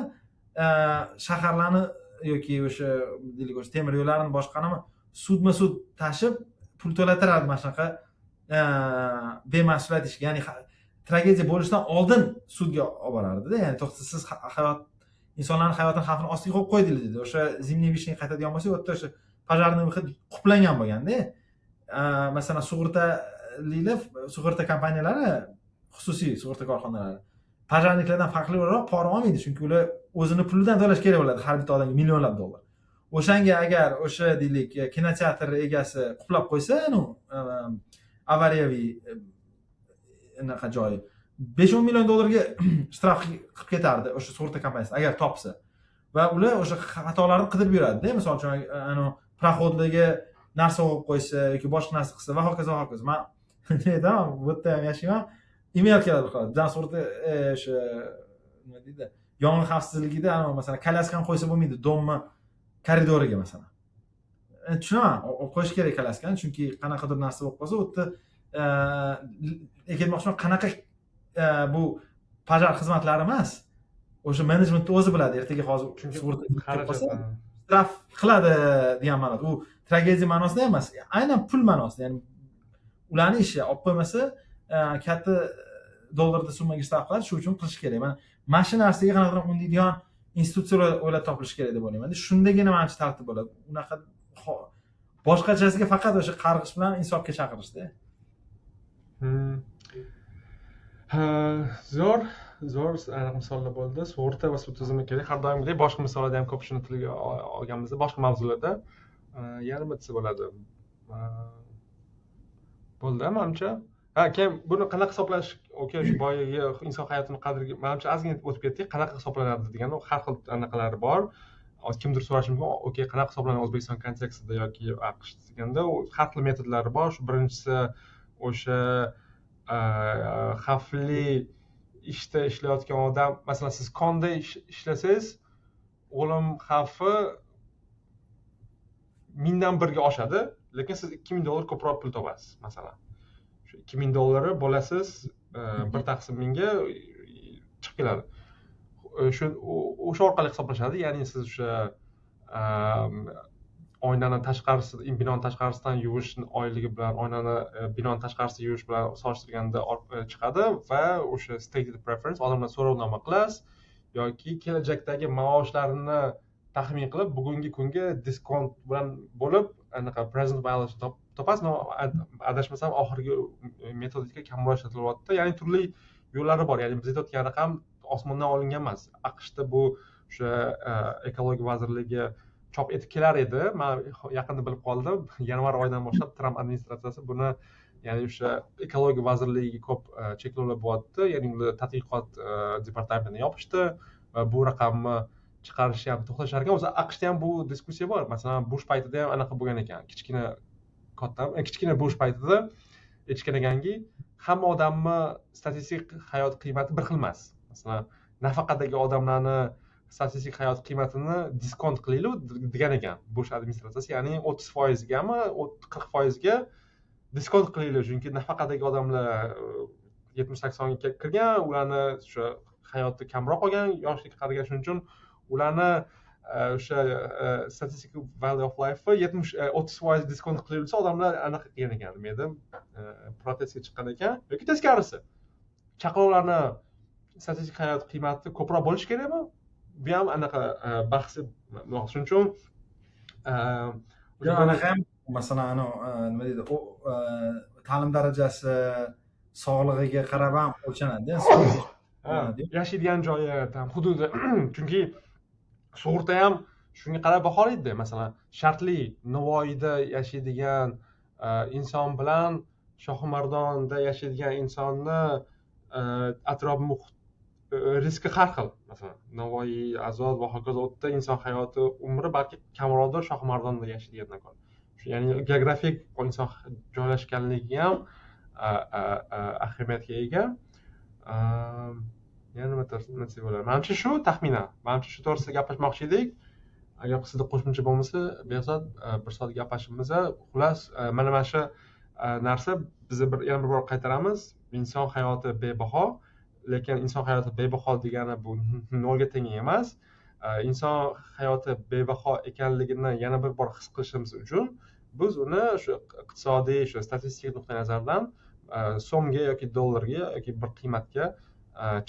shaharlarni yoki o'sha deylik o'sha temir yo'llarni boshqanimi sudma-sud tashib pul to'latiradi mana shunaqa bemas'uliyat ishga. Ya'ni tragediya bo'lishidan oldin sudga olib borardi-da. Ya'ni to'xta, siz hayot, insonlarning hayotini xavfini ostiga qo'yib qo'ydingiz dedi. O'sha Zimniy vishniy qaytadigan bo'lsa, u yerda o'sha пожарный выход quplangan bo'lganda. Masalan, sug'urtalilar, sug'urta kompaniyalari, xususiy sug'urta korxonalari пожарник lardan farqli o'laroq pora olmaydi, chunki ular o'zini pulidan to'lash kerak bo'ladi har bitta odamga millionlab dollar. O'shanga agar o'sha deylik kinoteatr egasi quplab qo'ysa, ну, avariyaviy anaqa joyi 5-10 million dollarga shtraf qilib ketardi o'sha sug'urta kompaniyasi agar topsa. Va ular o'sha xatolarni qidirib yuradi-da, misol uchun anu проход larga narsa qo'yib qo'ysa yoki boshqa narsa qilsa va hokazo hokazo. Men aytaman, bu yerda ham yashayman, email keladi bir xil. Bizdan sug'urta o'sha nima deydi, yong'in xavfsizligida masalan kolyaskani qo'ysa bo'lmaydi domni koridoriga masalan. Tushunaman, olib qo'yish kerak kolyaskani, chunki qanaqadir narsa bo'lib qolsa, u yerda aytmoqchiman, qanaqa bu пожар xizmatlari emas, o'sha menejmentni o'zi biladi, ertaga hozir sug'urta qolsa shtraf qiladi degan ma'noda. U tragediya ma'nosida emas, aynan pul ma'nosida. Ya'ni ularni ishi olib qo'ymasa katta dollarda summaga shtraf qiladi, shu uchun qilish kerak. Mana shu narsaga qanaqadir undaydigan institutsiyalar o'ylab topilishi kerak deb o'ylayman. Shundagina manimcha tartib bo'ladi. Unaqa boshqachasiga faqat o'sha qarg'ish bilan insofga chaqirishda. Zo'r, zo'r aniq misollar bo'ldi. Sug'urta va sud tizimi kerak. Har doimgidek boshqa misollarda ham ko'p shuni tilga olganmiz, boshqa mavzularda. Yana nima desa bo'ladi? Bo'ldi, manimcha. Ha, keyin buni qanaqa hisoblash, okey, shu boyagi inson hayotini qadriga manimcha ozgina o'tib ketdik. Qanaqa hisoblanadi degan har xil anaqalari bor. Kimdir so'rashi mumkin, okey, qanaqa hisoblanadi O'zbekiston kontekstida yoki AQSh deganda, har xil metodlari bor. Shu birinchisi o'sha xavfli ishda ishlayotgan odam, masalan, siz konda ishlasangiz, o'lim xavfi 1000dan 1ga oshadi, lekin siz $2000 ko'proq pul topasiz, masalan. Shu $2000 bo'lasiz, 1 taqsim 1000ga chiqib keladi. Shu o'sha orqali hisoblashadi, ya'ni siz o'sha oynani tashqarisi, binoni tashqarisidan yuvish oyligi bilan oynani binoni tashqarisida yuvish bilan solishtirganda chiqadi va o'sha stated preference, odamlar so'rovnoma qilasiz yoki kelajakdagi maoshlarini taxmin qilib bugungi kunga diskont bilan bo'lib anaqa present value topasiz. Adashmasam oxirgi metodika kamroq ishlatilyapti, ya'ni turli yo'llari bor. Ya'ni biz aytayotgan raqam osmondan olingan emas. AQShda bu o'sha ekologiya vazirligi chop etib kelar edi. Man yaqinda bilib qoldim, yanvar oyidan boshlab Tramp administratsiyasi buni, ya'ni o'sha ekologiya vazirligiga ko'p cheklovlar bo'lyapti, ya'ni ular tadqiqot departamentini yopishdi va bu raqamni chiqarishni ham to'xtashar ekan. O'zi AQShda ham bu diskussiya bor. Masalan, Bush paytida ham anaqa bo'lgan ekan, kichkina Bush paytida aytishgan ekanki, hamma odamni statistik hayot qiymati bir xil emas. Masalan, nafaqadagi odamlarni statistik hayot qiymatini diskont qilaylik degan ekan Bush administratsiyasi, ya'ni 30%gami 40%ga diskont qilaylik, chunki nafaqadagi odamlar 70-80ga kirgan, ularni o'sha hayoti kamroq olgan yoshlikka qaragan, shuning uchun ularni o'sha statistik value of life 30% diskont qilinsa odamlar anaqa qilgan ekan, nima edi, protestga chiqqan ekan. Yoki teskarisi, chaqaloqlarni statistik hayot qiymati ko'proq bo'lishi kerakmi, bu ham anaqa bahsi. Shuning uchun anaqa ham, masalan, anavi nima deydi, ta'lim darajasi, sog'lig'iga qarab ham o'lchanadi. Yashaydigan joyi, hududi, chunki sug'urta ham shunga qarab baholaydi. Masalan, shartli Navoiyda yashaydigan inson bilan Shohimardonda yashaydigan insonni atrof muhit riski har xil. Masalan, Navoiy, Azod va hokazo, u yerda inson hayoti umri balki kamroqdir Shohimardonda yashaydigandan ko'ra. Ya'ni geografik inson joylashganligi ham ahamiyatga ega. Yana nima desak bo'ladi? Manimcha shu taxminan. Manimcha shu to'g'risida gaplashmoqchi edik. Agar sizda qo'shimcha bo'lmasa, Behzod, bir soat gaplashibmiz. Xullas, mana shu narsa bizni yana bir bor qaytaramiz. Inson hayoti bebaho, lekin inson hayoti bebaho degani bu nolga teng emas. Inson hayoti bebaho ekanligini yana bir bor his qilishimiz uchun biz uni shu iqtisodiy, shu statistik nuqtai nazardan so'mga yoki dollarga yoki bir qiymatga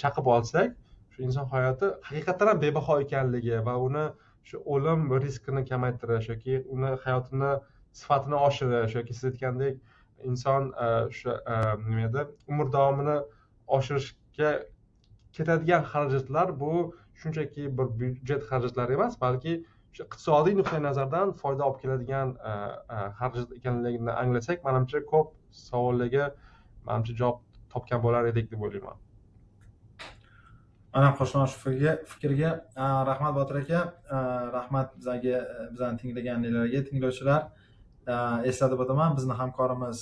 chaqib olsak, shu inson hayoti haqiqatdan ham bebaho ekanligi va uni shu o'lim riskini kamaytirish yoki uni hayotini sifatini oshirish yoki siz aytgandek inson o'sha nima edi, umr davomini oshirishga ketadigan xarajatlar bu shunchaki bir byudjet xarajatlari emas, balki o'sha iqtisodiy nuqtai nazardan foyda olib keladigan xarajat ekanligini anglasak, manimcha ko'p savollarga manimcha javob topgan bo'lar edik deb o'ylayman. Mana qo'shilaman shu fikrga. Rahmat Botir aka, rahmat bizlarga, bizani tinglaganlarga, tinglovchilar. Eslatib o'taman, bizni hamkorimiz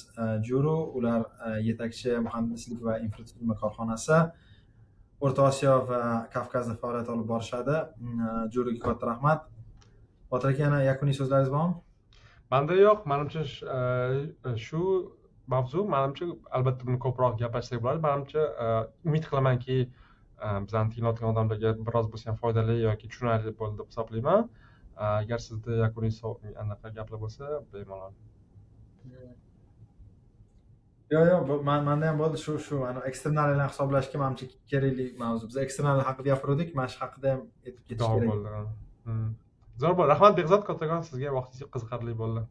Juru, ular yetakchi muhandislik va infratuzilma korxonasi, O'rta Osiyo va Kavkazda faoliyat olib borishadi. Juruga katta rahmat. Botir aka, yana yakuniy so'zlaringiz bormi? Menda yo'q, manimcha shu mavzu, manimcha albatta buni ko'proq gaplashsak bo'ladi. Manimcha umid qilamanki, bizani tinglayotgan odamlarga biroz bo'lsa ham foydali yoki tushunarli bo'ldi deb hisoblayman. Agar sizda yakuniy anaqa gaplar bo'lsa, bemalol. Yo'q, menda ham bo'ldi shu ana eksternallarni hisoblashga manimcha kerakli mavzu. Biz eksternallar haqida gapirdik, mana shu haqida ham aytib ketish kerak. Zo'r bo'ldi. Rahmat Behzod, kattakon sizga, vaqtingiz qiziqarli bo'ldi.